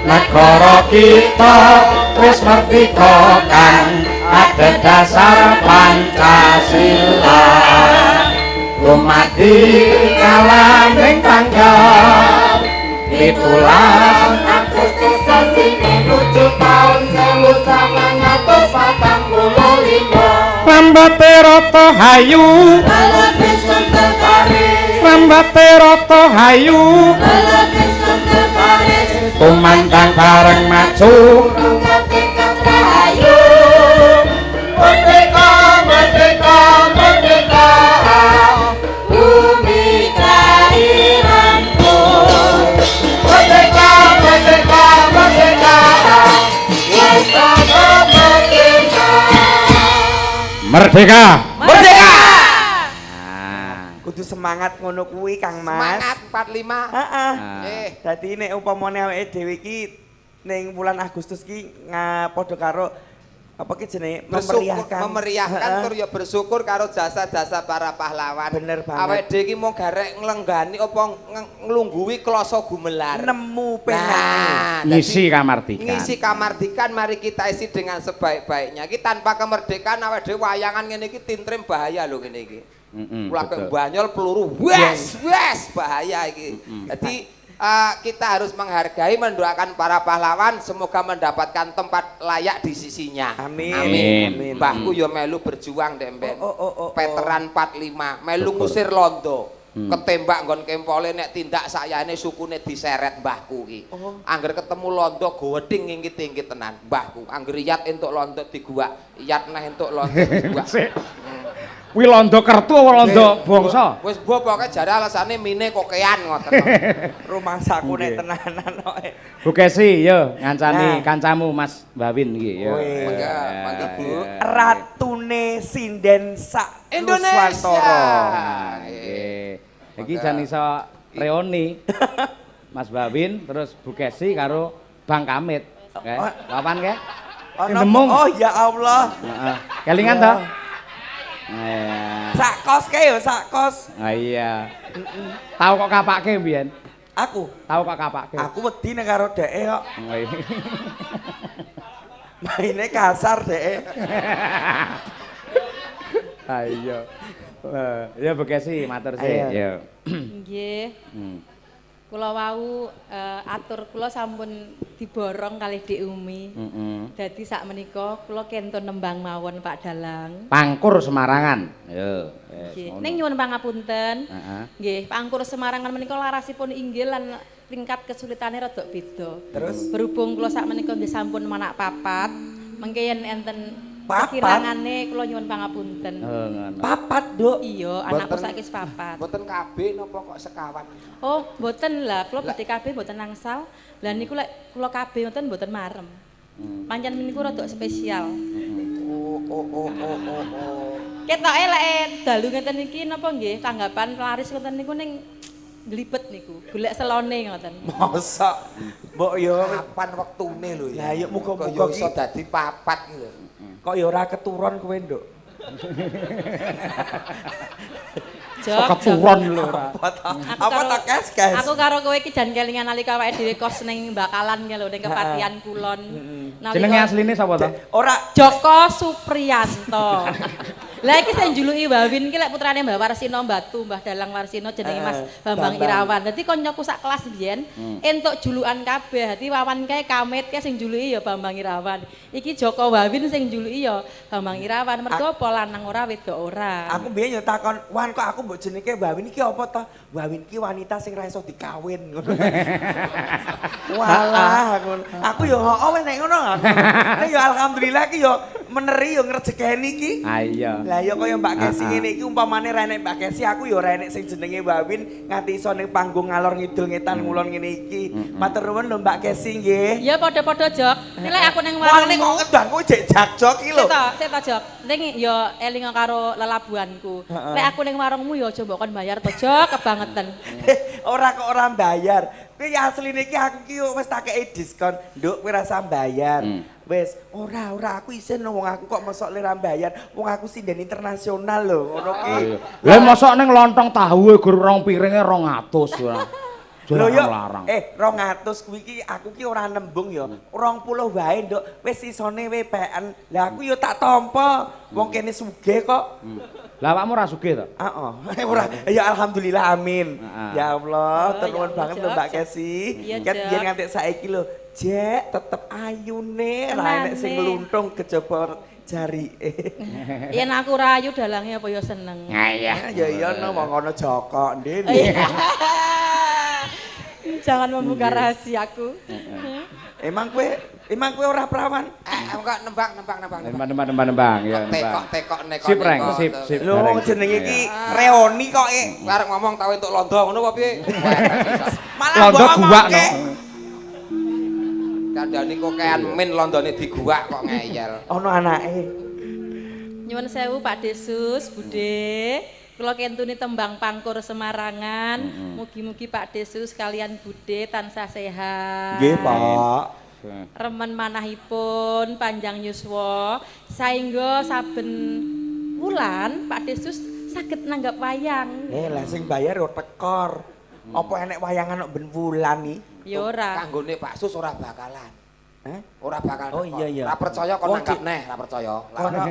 Negara kita wis merdeka kang adhedhasar Pancasila. Dumadi kalaning tanggal 17 Agustus sasine nuju taun 1945. Rambate rata hayu Lepis wonten Paris. Rambate rata hayu Lepis wonten Paris. Tumandang bareng maju Tekad rahayu. Merdeka, merdeka, merdeka. Bumi kelahiranku. Merdeka, merdeka, merdeka. Wes tetep merdeka. Merdeka. Merdeka. Kudu semangat ngono kuwi Kang Mas. Semangat 45. Heeh. Nggih. Dadi nek upamane awake dhewe iki ning wulan Agustus ki padha karo apa ki jenenge memeriahkan. Memeriahkan tur ya bersyukur karo jasa-jasa para pahlawan. Bener banget. Awake dhewe iki mung garek nglenggani apa nglungguhi kloso gumelar. Nemu penake. Nah, Ngisi kamardikan. Ngisi kamardikan mari kita isi dengan sebaik-baiknya. Iki tanpa kemerdekaan awake dhewe wayangan ngene iki tintrim bahaya lho ngene iki. Kula banyol peluru wes wes bahaya iki. Jadi kita harus menghargai, mendoakan para pahlawan semoga mendapatkan tempat layak di sisinya. Amin. Amin. Mbahku yo melu berjuang dek mben. Veteran 45 melu ngusir londo. Ketembak nggon kempole nek tindak sayane sukune diseret mbahku iki. Angger ketemu londo goweding ngingkit-ingkit tenan mbahku. Angger iyat entuk londo diguwak, iyat neh entuk londo diguwak. Kuwi londo kertu apa londo bangsa? Wis mbok pokoke jare alasane mine kokean ngoten. Rumangsaku nek tenanan kok. Bu Kesi yo ngancani kancamu Mas Bawin iki yo. Mangga, mangga Bu. Ratune sinden sak Indonesia. Nuswantara. Nggih. Iki jan iso reuni. Mas Bawin terus Bu Kesi karo Bang Kamit. Kapan ke? Demung. Oh ya Allah. Heeh. Kelingan to? Sak kos kae yo, sak kos. Ah iya. Tahu kok kapake mbiyen? Aku. Tahu kok kapake. Aku wedi nek karo dheke kok. Maine kasar dheke. Ah iya. Ya Bu Kesi matur sih. Ya. Nggih. Kula wau atur kula sampun diborong kalih Dik Umi. Dadi sak menika kula kentun nembang mawon Pak Dalang. Pangkur Semarangan. Yo. Nggih. Ning nyuwun pangapunten. Nggih, Pangkur Semarangan menika larasipun inggil lan tingkat kesulitane rada beda. Terus berhubung kula sak menika nggih sampun manak papat, mengke yen enten kirangane kula nyuwun pangapunten. Oh, ngono. Papat, Nduk. Iya, anakku saiki wis papat. Mboten KB napa kok sekawan? Oh, mboten lah, kula badhe KB mboten angsal. Lah niku lek kula KB ngoten mboten marem. Pancen niku rada spesial. Oh. Ketoke lek dalu ngeten iki napa nggih tanggapan laris ngoten niku ning glibet niku, golek selone ngoten. Mosok mbok yo kapan wektune lho ya. Lah ya muga-muga iso dadi papat iki lho. Kok ya ora keturun kowe, Nduk. Jok, keturun lho ora. Apa ta kes-kes? Aku karo kowe iki jan kelingan nalika awake dhewe kos ning Bakalan ki lho ning Kepatihan Kulon. Jenenge asline sapa to? Ora Joko Supriyanto. Lah iki sing njuluki Wawin iki lek putrane Mbah Warsino Batu, Mbah Dalang Warsino jenenge Mas Bambang Irawan. Dadi kancaku sak kelas biyen entuk julukan kabeh. Dadi Wawan kae Kamit kae sing njuluki ya Bambang Irawan. Iki Joko Wawin sing njuluki ya Bambang Irawan. Mergo apa lanang ora wedok ora. Aku biyen ya takon, "Wan kok aku mbok jenenge Wawin iki apa to?" Wawin iki wanita sing ra iso dikawin ngono. Walah ngono. Aku ya heeh wis nek ngono aku. Nek ya alhamdulillah iki ya meneri ya ngrejekeni iki. Ha iya. Lah ya kaya Mbak Kesi ngene iki umpamane ra enek Mbak Kesi aku ya ora enek sing jenenge Wawin nganti iso ning panggung ngalor ngidul ngetan ngulon ngene iki. Matur nuwun lho Mbak Kesi nggih. Ya padha-padha Jok. Nek aku ning warungmu. Wah kok ngedangku jek jak-jok iki lho. Sik to Jok. Ning ya elinga karo lelabuhanku. Lek aku ning warungmu ya aja mbok kon bayar to Jok kebangetan. Ora kok ora bayar. Kuwi asline iki aku ki wis tak kei diskon. Nduk kowe rasa bayar. Wis ora aku isin wong aku kok mosok le ra bayar. Wong aku sinden internasional lho ngono ki. Lah mosok ning lontong tahu gur rong piringe 200 ora. Lho yo 200 kuwi ki aku ki ora nembung ya. 20 wae Nduk. Wis isone WPN. Lah aku yo tak tampa. Wong kene sugih kok. Lah awakmu ora sugih to? Heeh. Ora. Ya alhamdulillah amin. Ya Allah, nuwun banget lho Mbak Kesi. Ket biyen nganti saiki lho, jek tetep ayune ra enek sing ngluntung kejaba jarike. Yen aku ora ayu dalange apa ya seneng. Ya iya no wong ana Joko ndene. Jangan membuka rahasiaku. Emang kowe ora perawan? Enggak nembang. Nembang ya nembang. Tekok nek. Sip reng, sip. Lho wong jenenge iki reoni kok e. Kowe arep ngomong tau entuk londo ngono apa piye? Malah londo guwak no. Kandhane kokean min londone diguwak kok ngeyel. Ono anake. Nyuwun sewu Pak Desus, Bude. Kula kentuni tembang Pangkur Semarangan. Mugi-mugi Pak Desus kalian Bude tansah sehat. Nggih, Pak. Remen manahipun, panjang yuswa, saengga saben wulan Pak Desus saged nanggap wayang. Lah sing bayar yo tekor. Apa enek wayangan kok ben wulan iki? Ya ora. Kanggone Pak Sus ora bakalan. Hah? Ora bakal. Oh iya iya. Ora percaya kon nanggap neh, ora percaya. Kono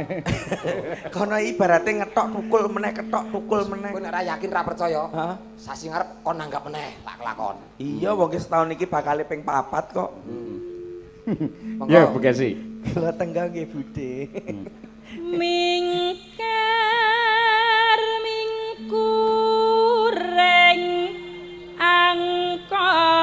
kono ibarate ngetok tukul meneh, ketok tukul meneh. Kowe nek ora yakin ora percaya, heeh. Sasi ngarep kon nanggap meneh, tak kelakon. Iya, wong ki setahun iki bakale ping 4 kok. Ya, Bu Kesi. Kula tenggang nggih Bude. Mingkar mingkureng angkara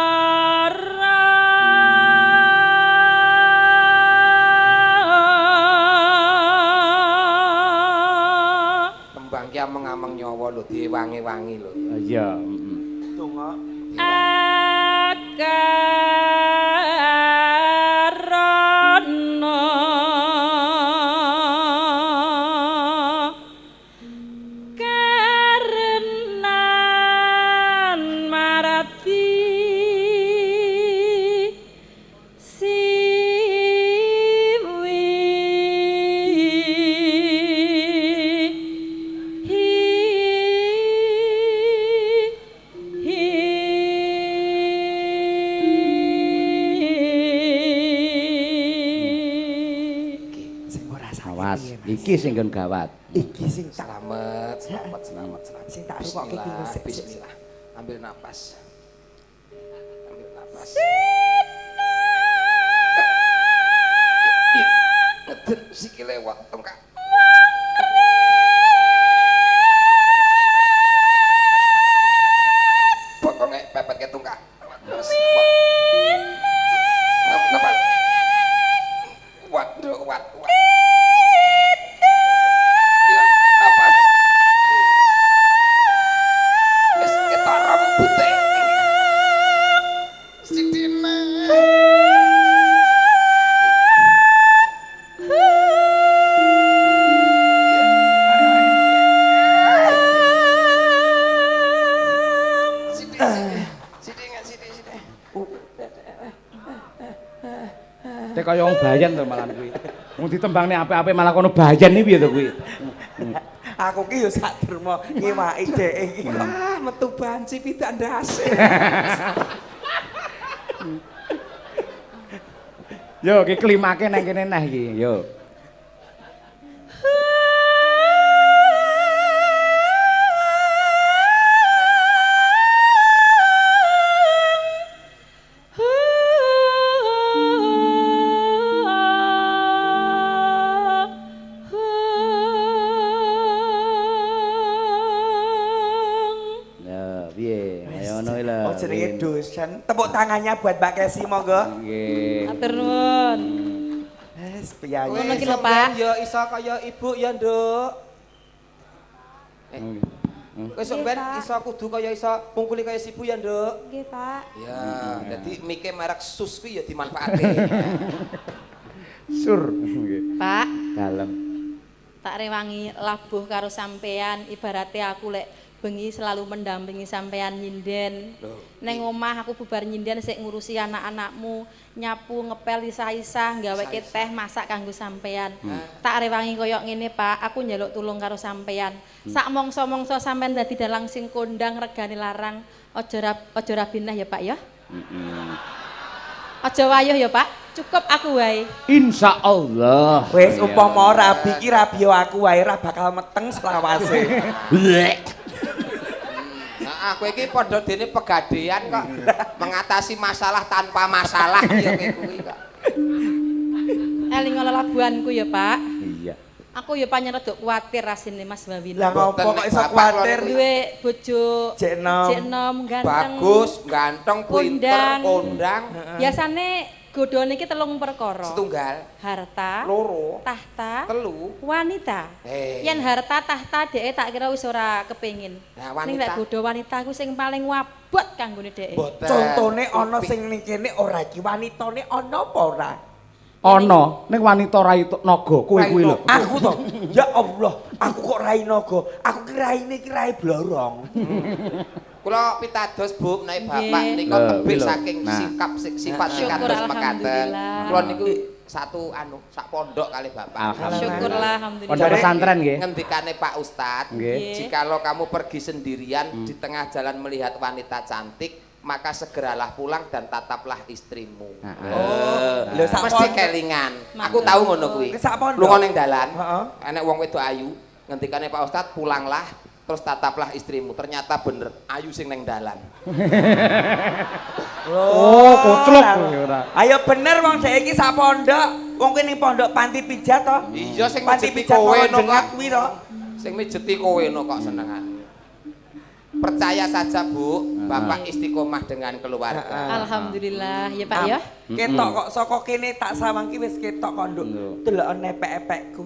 iki ameng-ameng nyawa lho, diwangi-wangi lho. Iya, heeh. Donga. Akarana karenan marati siwi hi hi. Sing ora sakit. Awas, iki sing nggon gawat. Iki sing tak Selamat, selamat, selamat, selamat. Sing tak rukokke iki Bismillah, sik, sik. bismillah. Ambil napas. Ambil napas. Ngeden sikile wak tongkak. Bokonge pepet ke tungkak. Terus, wak. Napas. Waduh, wat, wat. Iya, napas. Wis ketok rambute. Sidine. Sidi, sidi, sidi, sidi. Tek kaya wong bayan to malah kuwi. Wong ditembangne apik-apik malah kono bayan iki piye to kuwi. Aku ki yo sak derma ngewaki dhek iki kok. Ah, metu banci pidak ndase. Yo iki klimake nang kene neh iki, yo. Ya, piye? Kaya ngono iki lho. Oh jenenge dosen. Tepuk tangannya buat Mbak Kesi monggo. Nggih. Matur nuwun. Wes piyayi. Ngono ki lho, Pak. Ya iso kaya ibu ya, Nduk. Kowe sok ben iso kudu kaya iso pungkuli kaya sibu ya, Nduk. Nggih, Pak. Ya, dadi mike merek sus kuwi ya dimanfaatke. Sur. Nggih. Pak, Dalem. tak rewangi labuh karo sampean, ibarate aku lek bengi selalu mendampingi sampean nyinden. Loh. Neng omah aku bubar nyinden sik ngurusi anak-anakmu, nyapu, ngepel, isah-isah, gaweke teh, masak kanggo sampean. Tak rewangi koyo ngene, Pak, aku njaluk tulung karo sampean. Sak mongso-mongso sampean dadi dalang sing kondang regane larang, aja rabinah ya, Pak ya. Aja wayuh ya, Pak. Cukup aku wae. Insyaallah. Wis umpama rabi ki rabi aku wae ra bakal meteng selawase. Nah, aku iki padha dene pegadean kok mengatasi masalah tanpa masalah ya kowe kuwi kok. Eling labuhanku ya, Pak. Iya. Aku ya pancen rada kuwatir asine Mas Wawin. Lah ngopo kok iso kuwatir? Duwe bojo Jek enom. jek enom, ganteng. Bagus, ganteng, pinter, Kondang. kondang, Biasane godhone iki telung perkara. setunggal, Harta, loro, tahta, telu. wanita. Eh. Yen harta tahta dheke tak kira wis ora kepengin. Nah, Ning wanita. lek godho wanita ku sing paling wabot kanggone dheke. Boten. Contone ana sing ning kene ora iki wanitane ana apa ora? Ana ning wanita rai naga kowe kuwi lho. Aku to. Ya Allah, aku kok rai naga. Aku ki raine ki rai blorong. Kula pitados Bu menawi bapak Nggih. nika Lho, tebih kuwi lho. saking Nah. sikap sifat Syukur, kados mekaten. alhamdulillah. Kula niku satu anu sak pondok kali bapak. Alhamdulillah. Syukurlah alhamdulillah. Pondok pesantren nggih. Ngendikane Pak Ustad, Nggih. jikalau kamu pergi sendirian di tengah jalan melihat wanita cantik, maka segeralah pulang dan tataplah istrimu. Heeh. Oh, lho sak Mesti pondok. kelingan. Aku tahu ngono kuwi. Sak pondok. Lunga ning dalan, Heeh. enek wong wedok ayu, ngendikane Pak Ustad, pulanglah terus tataplah istrimu. Ternyata bener, ayu sing neng dalan. Oh, koclok kuwi ora. Ayo bener wong dhek iki sak pondok. Wong kuwi ning pondok panti pijat to. Iya sing Panti mijeti pijat kowe no Jengat kok. kuwi to. Sing mijeti kowe no kok senengan. Percaya saja Bu, Bapak istiqomah dengan keluarga. Alhamdulillah ya Pak ya. Ketok kok saka kene tak sawang ki wis ketok kok, Nduk. Lho. Delok nepek-epekku.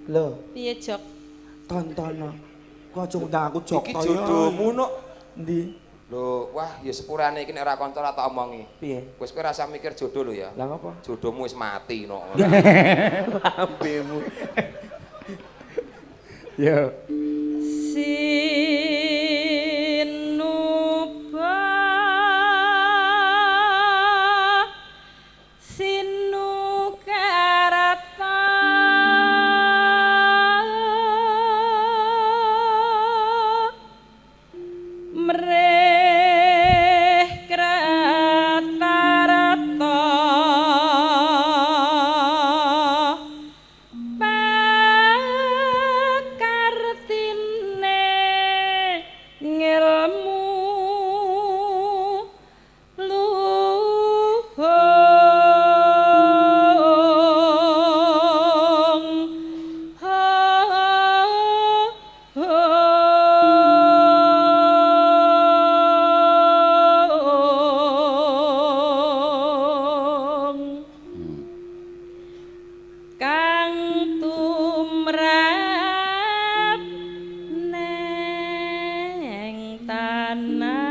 Lho, Piye Jok? Tontono. Kok aja ngundang aku joko. Iki jodohmu nok. Endi? Lho, wah ya sepurane iki nek ora kanca ora tak omongi. Piye? Wis kowe rasa mikir jodoh lho ya. Lah ngopo? Jodohmu wis mati nok. Lambemu. Yo. Sinuba sinukarata mreh kratarata pakartine ngelmu luhung hong kang tumrap neng tanah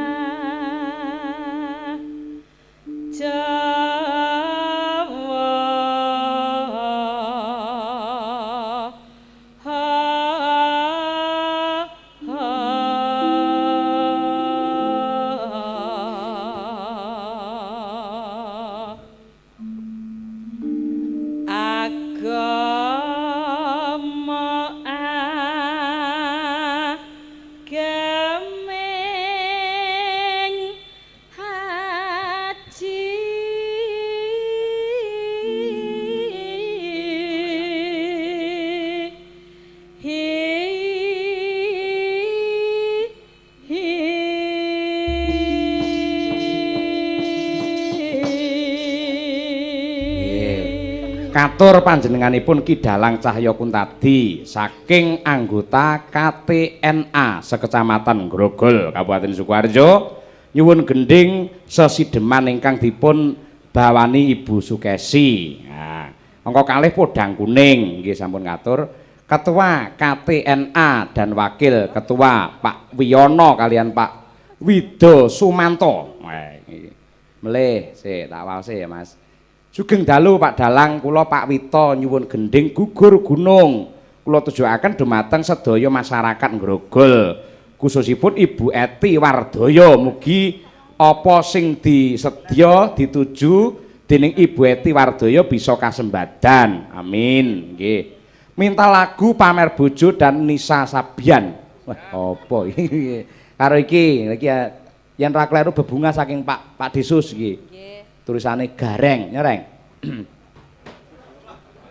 Jawa. Agama ageming haji hi hi. Katur panjenenganipun Ki Dalang Cahya Kuntadi saking anggota KTNA sekecamatan Grogol, Kabupaten Sukoharjo, nyuwun gendhing sesideman ingkang dipun bawani Ibu Sukesi. Nah, angka kalih podang kuning nggih sampun katur. Ketua KTNA dan Wakil Ketua Pak Wiyono kalian Pak Wido Sumanto. Wah, iki. Melih sik tak waose ya, Mas. Sugeng dalu Pak Dalang, kula Pak Wito nyuwun gendhing gugur gunung. Kula tujuaken dumateng sedaya masyarakat Grogol, khususipun Ibu Eti Wardoyo. Mugi apa sing disedya dituju dening Ibu Eti Wardoyo bisa kasembadan. Amin. Nggih. Minta lagu Pamer Bojo dan Nisa Sabian. Wah, apa iki? Karo iki, iki yen ra kleru bebungah saking Pak Desus iki. Nggih. Tulisane gareng, nyereng.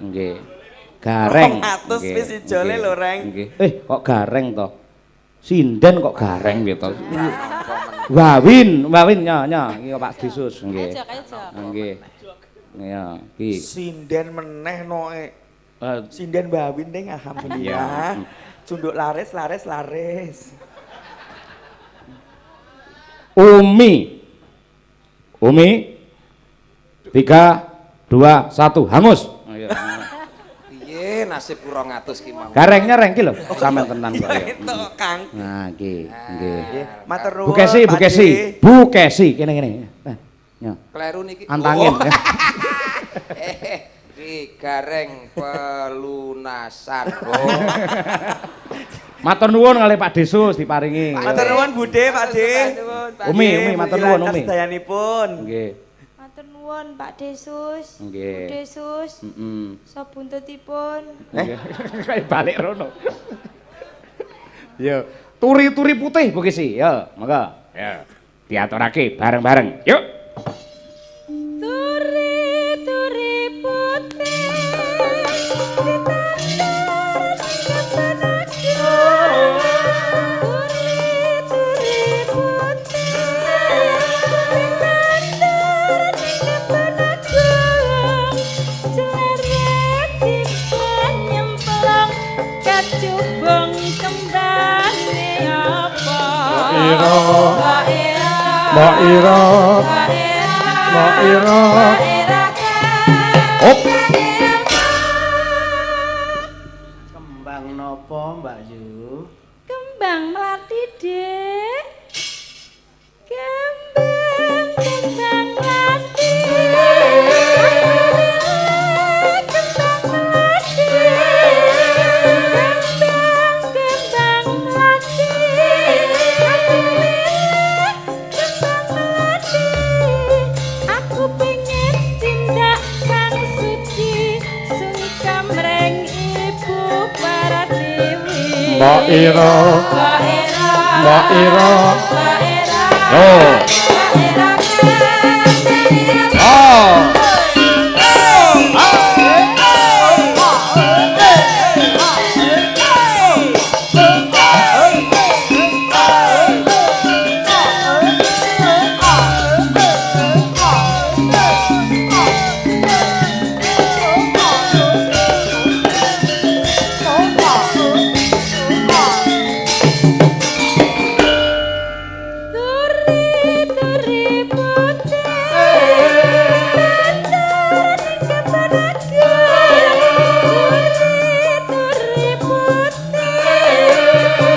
Nggih. Gareng. 200 Nggih, wis ijole nggih, lho, Reng. Nggih. Kok gareng to? Sinden kok gareng piye to? Wawin, wawin nya nya iki Pak Desus nggih. Ayo, ayo. Nggih. Iya, iki. Sinden meneh noe. Eh, Sinden Bawin ding alhamdulillah. Iya. Cunduk laris laris laris. Umi. Umi. 3 2 1 hangus. Piye nasib 200 ki mau. Gareng nyereng ki lho, sampean tenan kok ya. Itu Kang. Nah, iki nggih. Nggih, matur nuwun. Bu Kesi, Bu Pak Kesi, De. Bu Kesi, kene kene. Nah, ya. Kleru niki. Antangin. Oh. Iki gareng pelunasan. Oh. Matur nuwun kalih Pak Desus diparingi. Matur nuwun Bude, Pak De. Umi, Umi matur nuwun Umi. Sedayanipun. Nggih. Matur nuwun Pak Desus. Nggih. Bu Desus. Heeh. Sabuntutipun. Kayak balik rono. Yo, turi-turi putih Bu Kesi. Yo, monggo. Yo. Diaturake bareng-bareng. Yuk. Turi-turi putih ditandur kebon agung. Turi-turi putih ditandur kebon agung. Jlere dipun nyemplung kacubung kembange apa? Ira. Mbak Ira. Mbak Ira. Mbak Ira. Mbak Ira. Mbak Ira Hop. kang Kembang napa Apa, Mbak Yu? Kembang melati, Dek. Kembang, kembang melati. Kembang melati. Kembang, kembang melati. Kembang melati. Aku pengen tindak kang suci sungkem reng Ibu Pratiwi. Mbak Ira. Mbak Ira. Mbak Ira. Mbak Ira. Oh. Mbak Ira. Oh. Turi-turi putih lancar ning kebanaku. Turi-turi putih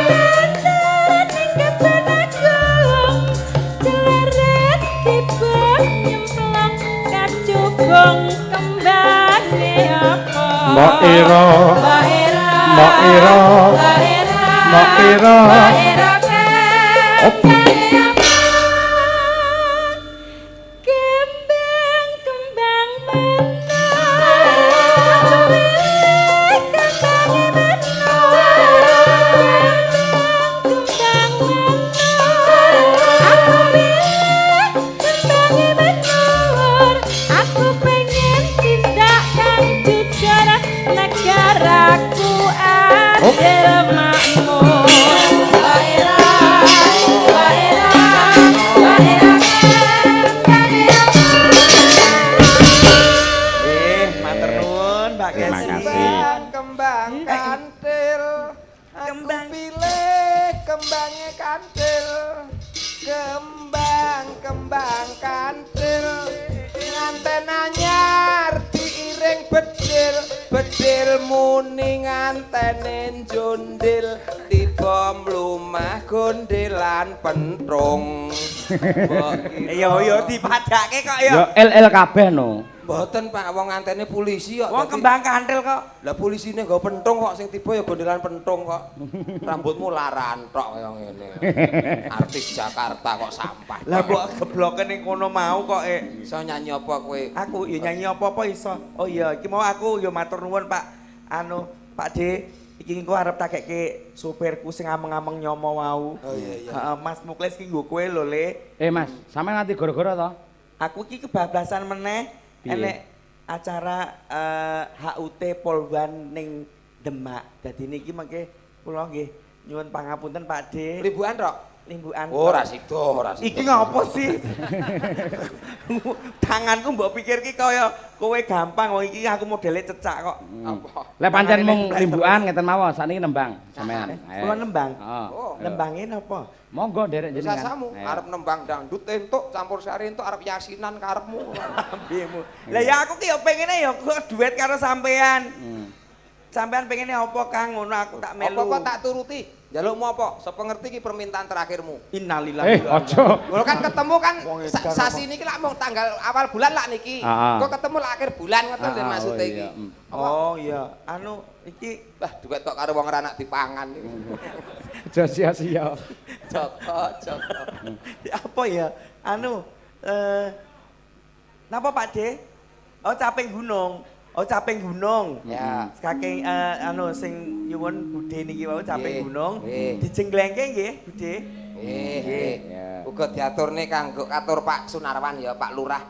lancar ning kebanaku. Celeret tiba nyemplung kacubung kembange apa? Mbak Ira. Mbak Ira. Mbak Ira. Mbak Ira. Mbak Ira. Mbak Ira kembange apa? Kembang kembang menor, aku pilih kembange menor. Kembang kembang menor, aku pilih kembange menor. Aku pengen tindak kang jujur, negaraku adil makmur. Mbak Ira, Mbak Ira, Mbak Ira kembange apa? Matur nuwun Mbak Terima Kesi. kasih. Kembang kantil. Aku Kembang. pilih kembange kantil. Kembang kembang kantil. Nganten anyar diiring bedil, bedil muni ngantene jondil, tiba mlumah gondelan pentrung. Mbok kira- Yo yo dipadake kok yo. Ya LL kabeh no. Mboten Pak, wong ngantene polisi kok. Wong kembang kantil kok. Lah polisine nggo pentung kok, sing tiba ya gondelan pentung kok. Rambutmu laran tok kaya ngene. Artis Jakarta kok sampah. Lah mbok gebloke ning kono mau kok eh. Iso nyanyi apa kowe? Aku ya nyanyi apa-apa iso. Oh iya, iki mau aku ya matur nuwun Pak. Anu, Pak D, iki engko arep tak kekke sopirku sing ameng-ameng nyomo wau. Oh iya iya. Heeh, Mas Muklis ki nggo kowe lho, Le. Eh Mas, sampean nganti gara-gara to? Aku iki kebablasan meneh Piye? enek acara HUT Polwan ning Demak. Dadi niki mengke kula nggih nyuwun pangapunten Pak D. Limbukan rok. Limbukan. Oh, ora sida, ora sida. Iki ngopo sih? Tanganku mbok pikir ki kaya kowe gampang wong iki aku modele cecak kok. Apa? Lah pancen Tangane mung nempel limbukan ngeten mawon, sakniki nembang sampean. Kula nembang. Heeh. Oh. Nembange napa? Monggo nderek jenengan. Sasamu Ayo. arep nembang dangdut entuk, campur sari entuk, arep yasinan karepmu. Lambemu. Lah ya aku ki ya pengene ya kok duet karo sampean. Sampean pengene apa Kang ngono aku tak melu. Apa-apa tak turuti. Njalukmu apa? Sapa ngerti ki permintaan terakhirmu? Innalillahi. Eh, aja. Lho kan ketemu kan Wong edan sasi niki lak mung tanggal awal bulan lak niki. Ah, ah. Kok ketemu lak akhir bulan ngoten lho Ah, maksude oh iki. iya. Apa? Oh iya, anu iki Wah, duet kok karo wong ora anak dipangan iki. Aja sia-sia. Joko, Joko. apa ya? Anu napa Pak D? Oh caping gunung. Oh caping gunung. Ya. Saking anu sing nyuwun Bude niki wau caping Nggih, gunung. nggih. Dijenglengke nggih, Bude. Nggih, nggih. Ya. Uga diaturne kanggo katur Pak Sunarwan ya, Pak Lurah.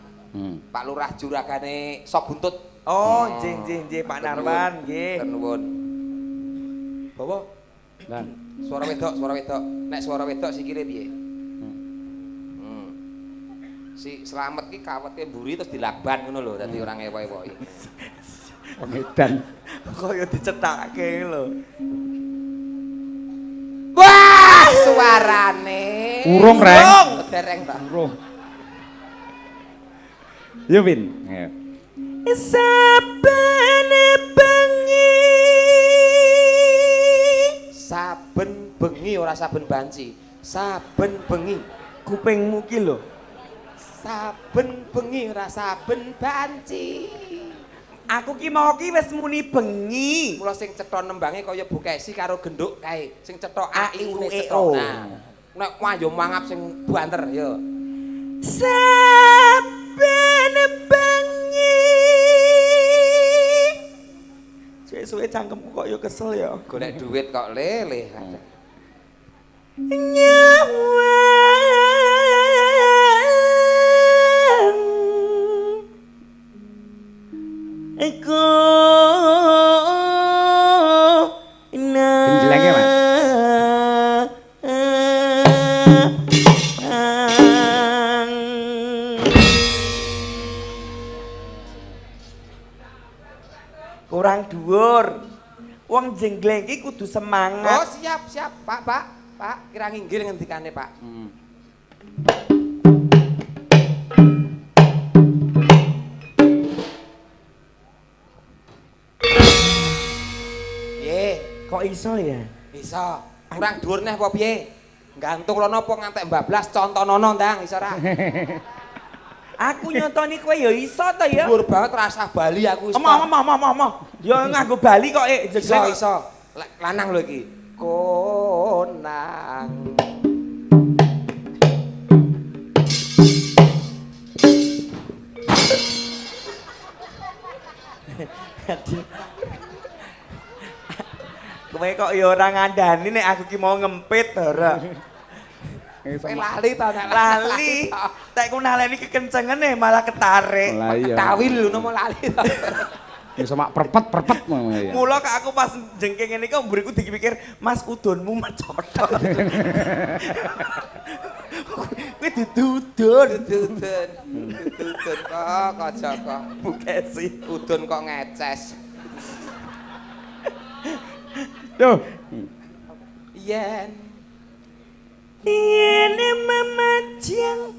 Pak Lurah juragane Sok Buntut. Oh, nggih nggih nggih Pak Narwan nggih. Matur nuwun. Bawa Lah, suara wedok, suara wedok. Nek suara wedok sikile piye? Si Slamet ki kawete mburi terus dilakban ngono lho, dadi ora ngewo-ewoki. wong edan. Kaya dicethake lho. Wah, suarane. Urung, Reng. Dereng ta. Urung. Yo Win. Ayo. Sabene bengi ora saben banci, saben bengi. Kupingmu ki lho. Saben bengi ora saben banci. Aku ki mau ki wis muni bengi. Mula sing cetha nembange kaya Bu Kesi karo genduk kae, sing cetha A A I I U U E cetha. O. Nah, nek wayo mangap sing banter ya. Saben bengi. Suwe-suwe cangkemku kok ya kesel ya. Golek duit kok leleh. Nyawang iku Genjlenge, Mas. Kurang dhuwur. Wong jenggleng iki kudu Oh, semangat. siap, siap, Pak, Pak. Pak, kira nginggil ngendikane, Pak. Piye? Kok iso ya? Iso. Kurang dhuwur neh apa piye? Gantung rono apa ngantek bablas contonono ndang iso ora? Aku nyontoni kowe ya iso to ya. Dhuwur banget rasah bali aku iso. Emoh emoh emoh emoh. Ya nganggo bali kok Iso jegleng. iso. Lanang lho iki. Konang. Kowe kok ya ora ngandani nek aku ki mau ngempit ora. Kowe lali to nek Lali. Tek ku naleni kekencengene malah ketarik. Lah iya. Ketawil lho nomo lali to. Iso mak perpet-perpet ngono ya. Mula kok aku pas jengking ngene iki mburiku dipikir Mas udonmu mecotot. Kuwi dududun. Dudun. Dudun kok aja kok. Bu Kesi. Udun kok ngeces. Yo. Yen Yen memajang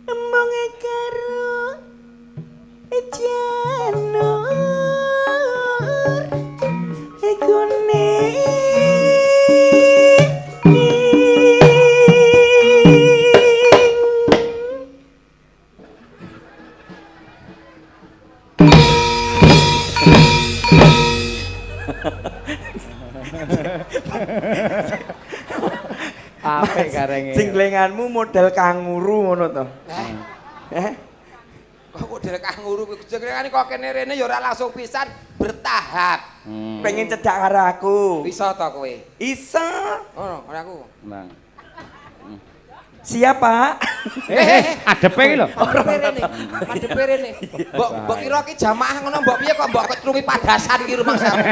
embung karo janur kuning. Apik garenge. Jenglenganmu model kanguru ngono to. Eh? Kok model kanguru kuwi jenengane kok kene rene ya ora langsung pisan, bertahap. Pengen cedak karo aku. Iso to kowe? Iso. Ngono, ora aku. Nah. Siap, Pak. Adepe iki lho. Madepe rene. Madepe rene. Mbok mbok kira ki jamaah ngono mbok piye kok mbok ketrungi padasan ki rumangsamu.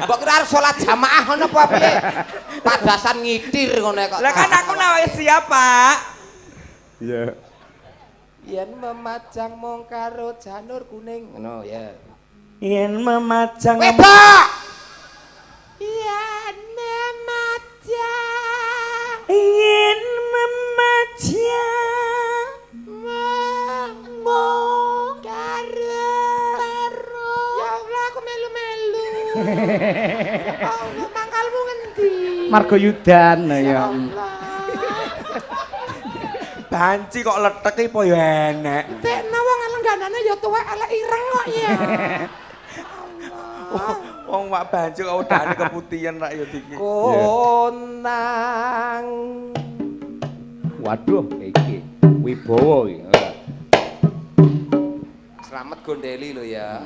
Mbok kira arep salat jamaah ngono apa piye? Padasan ngitir ngono kok. Lah kan aku nawake siap, Pak. Iya. Yen memajang mung karo janur kuning ngono ya. Yen memajang Wedok. Yen memajang yen memajang mung karo karo. Ya Allah aku melu-melu. Ya Allah mangkalmu ngendi? Margo Yudan ya. Banci kok letek iki apa ya enek. Tekno wong lengganane ya tuwek elek ireng kok ya. Wong wak banci kok udane keputihan rak ya diki. Konang. Waduh iki wibawa iki. Selamat gondeli lho ya.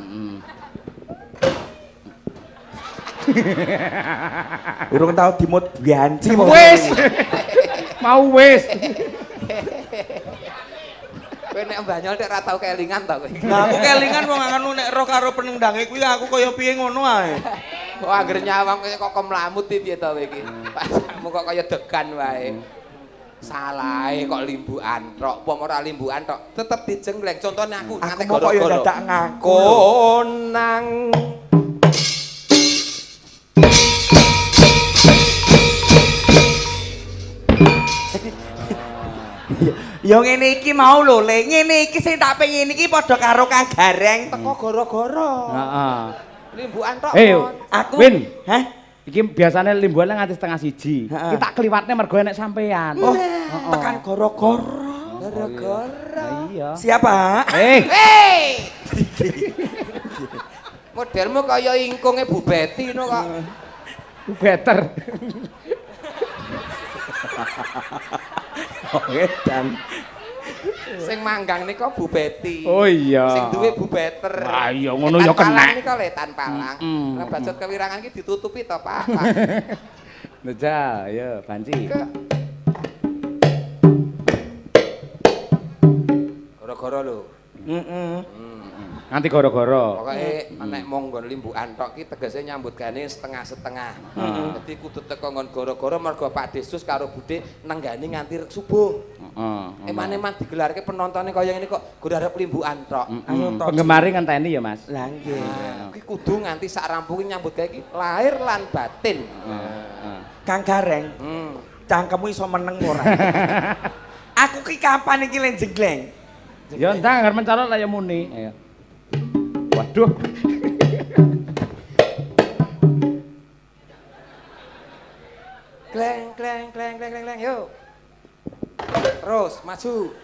Urung tau dimut banci wong. Wis. Mau wis. Kowe nek banyol nek ora tau kelingan to kowe. Nah aku kelingan wong anu nek roh karo penendange kuwi aku kaya piye ngono ae. Kok anggere nyawang kaya kok kemlamut piye to kowe iki. Pasakmu kok kaya degan wae. Salahe kok limbukan tok, apa ora limbukan tok, tetep dijengleng. Contone aku nganti gara-gara. Aku kok ya dadak ngaku. Konang. Ya ngene iki mau lho, Le. Ngene iki sing tak pengin iki padha karo Kang Gareng. Teko gara-gara. Heeh. Limbukan tok. Eh, aku Win. Hah? Iki biasane limbuhane nganti 12:30. Heeh. Iki tak kliwatne mergo enek sampean. Oh, tekan goro-goro. Gara-gara. Iya. Siapa? Eh, Hei. Modelmu kaya ingkunge Bu Betty ngono kok. better. Oke, dan Sing manggang nika Bu Betty. Oh iya. Sing duwe Bu Better. Wah, iya, ngono ya Tan kena. Palang nika le tan palang. Lah bacot kewirangan iki ditutupi to, Pak. Pak. Njajal, ayo banci. Gara-gara lho. Heeh. Nganti goro-goro. Pokoke nek mung nggon limbukan tok ki tegese nyambut gawe setengah-setengah. Dadi kudu teko nggon goro-goro mergo Pak Desus karo Bude nenggani nganti subuh. Heeh. Eman-eman digelarke penontone kaya ngene kok gur arep limbukan tok. Ayo to. Penggemare ngenteni ya, Mas. Lah nggih. Nah, ki kudu nganti sak rampunge nyambut gawe ki lahir lan batin. Heeh. Kang Gareng, cangkemmu iso meneng ora? Aku ki kapan iki le jengleng? Ya ndang arep mencolot lah ya muni. Ayo. Waduh. Kleng kleng kleng kleng kleng kleng yo. Terus maju.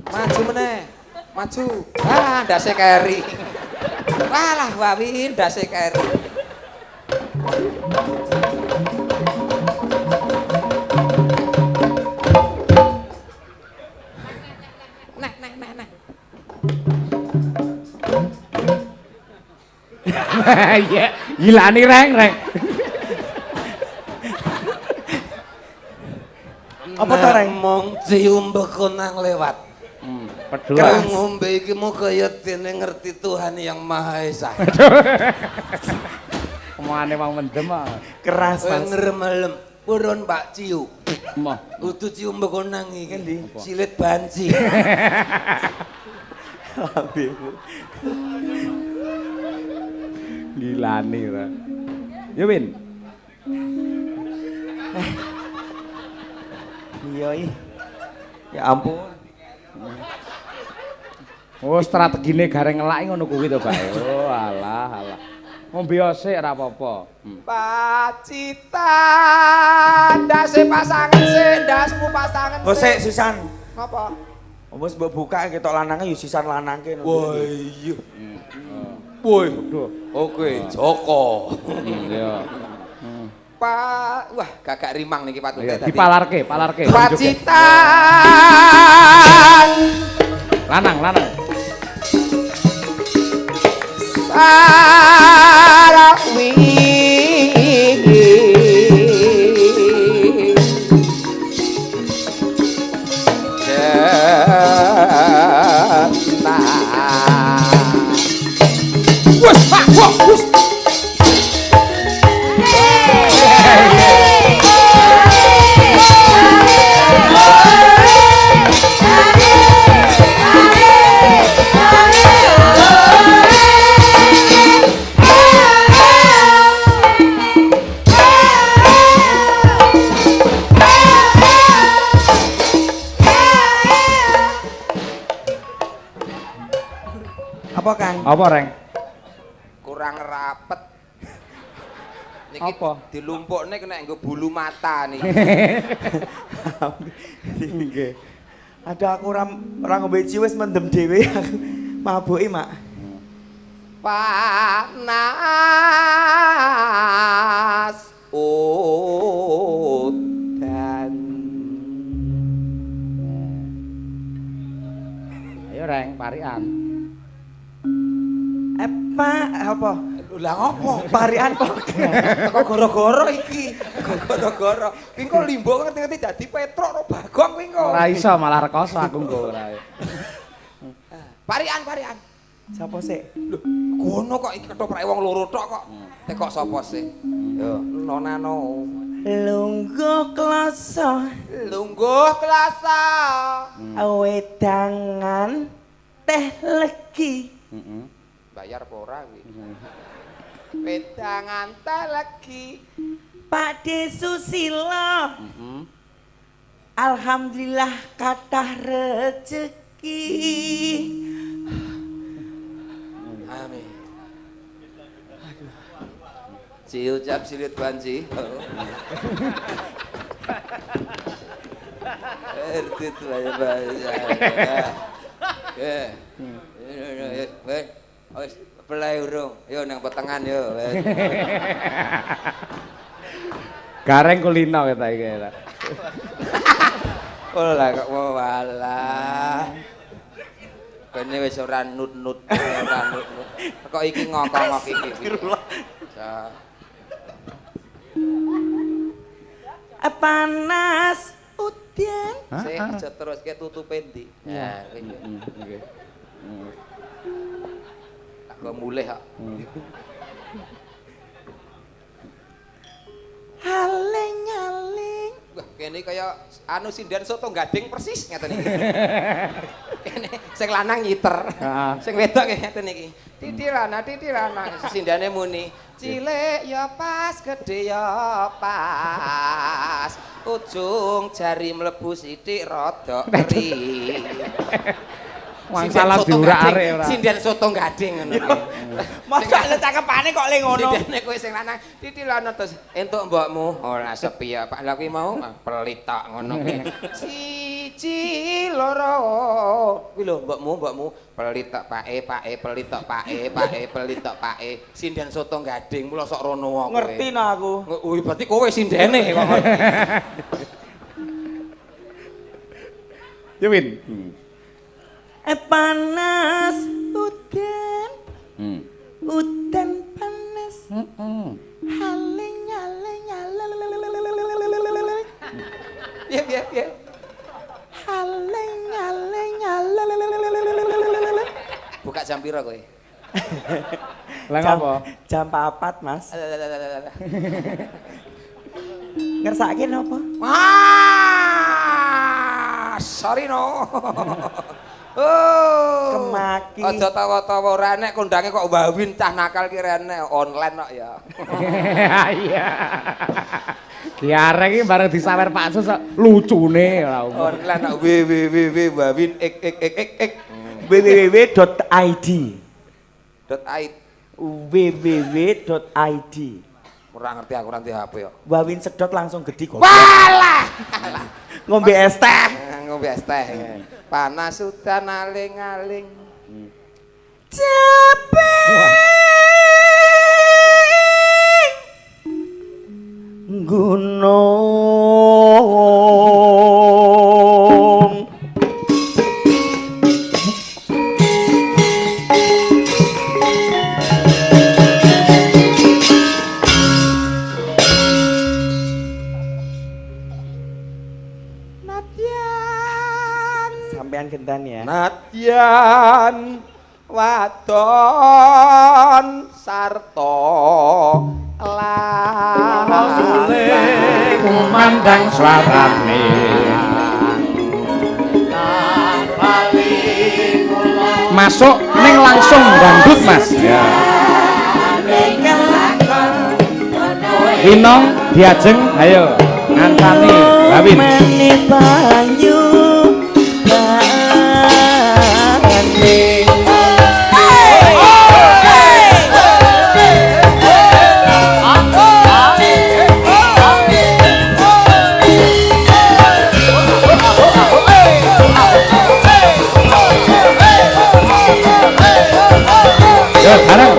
Maju meneh. Maju. Ah, ndase keri. Walah wawi ndase keri. Nah, nah, nah, nah. Iya, gilani reng reng. Apa to, Reng? Mong cium bekonang lewat. Pedua. Kang ngombe iki mau kaya dene ngerti Tuhan Yang Maha Esa. Omongane wong mendem kok. Keras, Mas. Ngeremelem. Purun Pak Ciu. Moh. Kudu cium bekonang iki. Silit banci. Lambemu. Gilani ra. Yo Win. Iya ih. Ya ampun. Oh, strategine gareng ngelak ngono kuwi to, Pak. Oh, alah alah. Ngombe sik ora apa-apa. Pacitan ndase pasangan sik, ndasmu pasangan Oh sik sisan. Ngapa? Wis mbok buka ketok lanange ya sisan lanangke. Wah iya. Woi. Oke, Joko. Iya. Pak, wah gagak rimang niki patute Iya, dipalarke, palarke. Pacitan. Lanang, lanang. Sarawi. Jenta. Wes, Pak, wes. Apa Kang? Apa Reng? Kurang rapet. Niki Apa? Dilumpukne kena nggo bulu mata niki. Nggih. Aduh aku ora ora ngombe ciu wis mendem dhewe aku. Mabuki, Mak. Panas udan. Ayo Reng, parian. Pak, apa? Lah ngopo? Parian kok. Teko goro-goro iki. Goro-goro. Kuwi engko limbo ngerti-ngerti dadi Petruk ro Bagong kuwi engko. Ora iso malah rekoso aku engko ora. Parian, parian. Sapa sik? Lho, kono kok iki kethoprake wong loro tok kok. Tekok sapa sik? Yo, nonano. Lungguh klasa, Lungguh klasa. Wedangan teh legi. Heeh. Bayar apa ora kuwi? Wedangan teh legi. Pak De Susilo. Alhamdulillah kathah rejeki. Amin. Ciucap silit banci. Erdit bae. Wis pelai urung. Yo nang petengan yo. Gareng kulino kita iki. Olah kok walah. Kene wis ora nut-nut, ora nut-nut. Kok iki ngokong-ngok iki. Panas udan. Sik aja terus ke tutupe ndi. Ya, nggih. Tak go mulih kok. Aling-aling. Wah, kene kaya anu sinden soto gading persis ngeten iki. Kene sing lanang nyiter. Sing wedok ngeten iki. Titilana titilana sindane muni, cilik ya pas, gedhe ya pas. Ujung jari mlebu sithik rada keri. Wong salah diurak-arik ora. Sinden soto gading ngono kuwi. Mosok lho cakepane kok le ngono. Sindene kowe sing lanang titilana terus entuk mbokmu. Ora sepi ya Pak. Lah kuwi mau pelit tok ngono kuwi. Siji loro. Kuwi lho mbokmu, mbokmu pelit tok pake, pake pelit tok pake, pake pelit tok pake. Sinden soto gading mula sok rono kowe. Ngerti no aku. Wih berarti kowe sindene kok. Ya Win. Panas udan, udan panas, haling haling haling, ya ya ya, haling haling haling. Buka jam piro kowe? Lah ngapa? Jam 4 Mas. Ngersake napa? Wah, sorry no. Oh, kemaki. Aja tawa-tawa ora enek kondange kok Wawin cah nakal ki rene online kok ya. Iya. Ki arek iki bareng disawer Pak Sus lucune ora umum. Online kok www wawin x x x x x www.id. .id www.id. Ora ngerti aku ora ngerti HP kok. Wawin sedot langsung gedhi goblok. Walah. Ngombe es teh. Ngombe es teh. Panas udan aling-aling. Capek gunung. Sampean gentan ya. Nadyan wadon sarta lan kumandang suarane masuk ning langsung dangdut Mas. Ya. Winong diajeng ayo ngancani Wawin. Yo, bareng.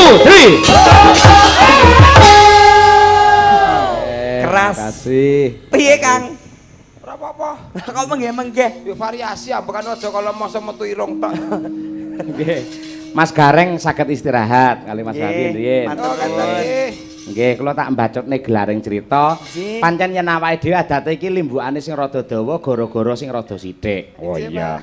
2 3. Keras. Kasih. Piye, Kang? Ora apa-apa. Kok menggeh-menggeh? Ya variasi ambekan aja kalau mosok metu irung tok. Nggih. Mas Gareng saged istirahat kali Mas Wawin riyin. Matur nuwun. Nggih, kula tak mbacutne gelaring cerita. Nggih. Pancen yen awake dhewe adate iki limbukane sing rada dawa, gara-gara sing rada sithik. Oh iya.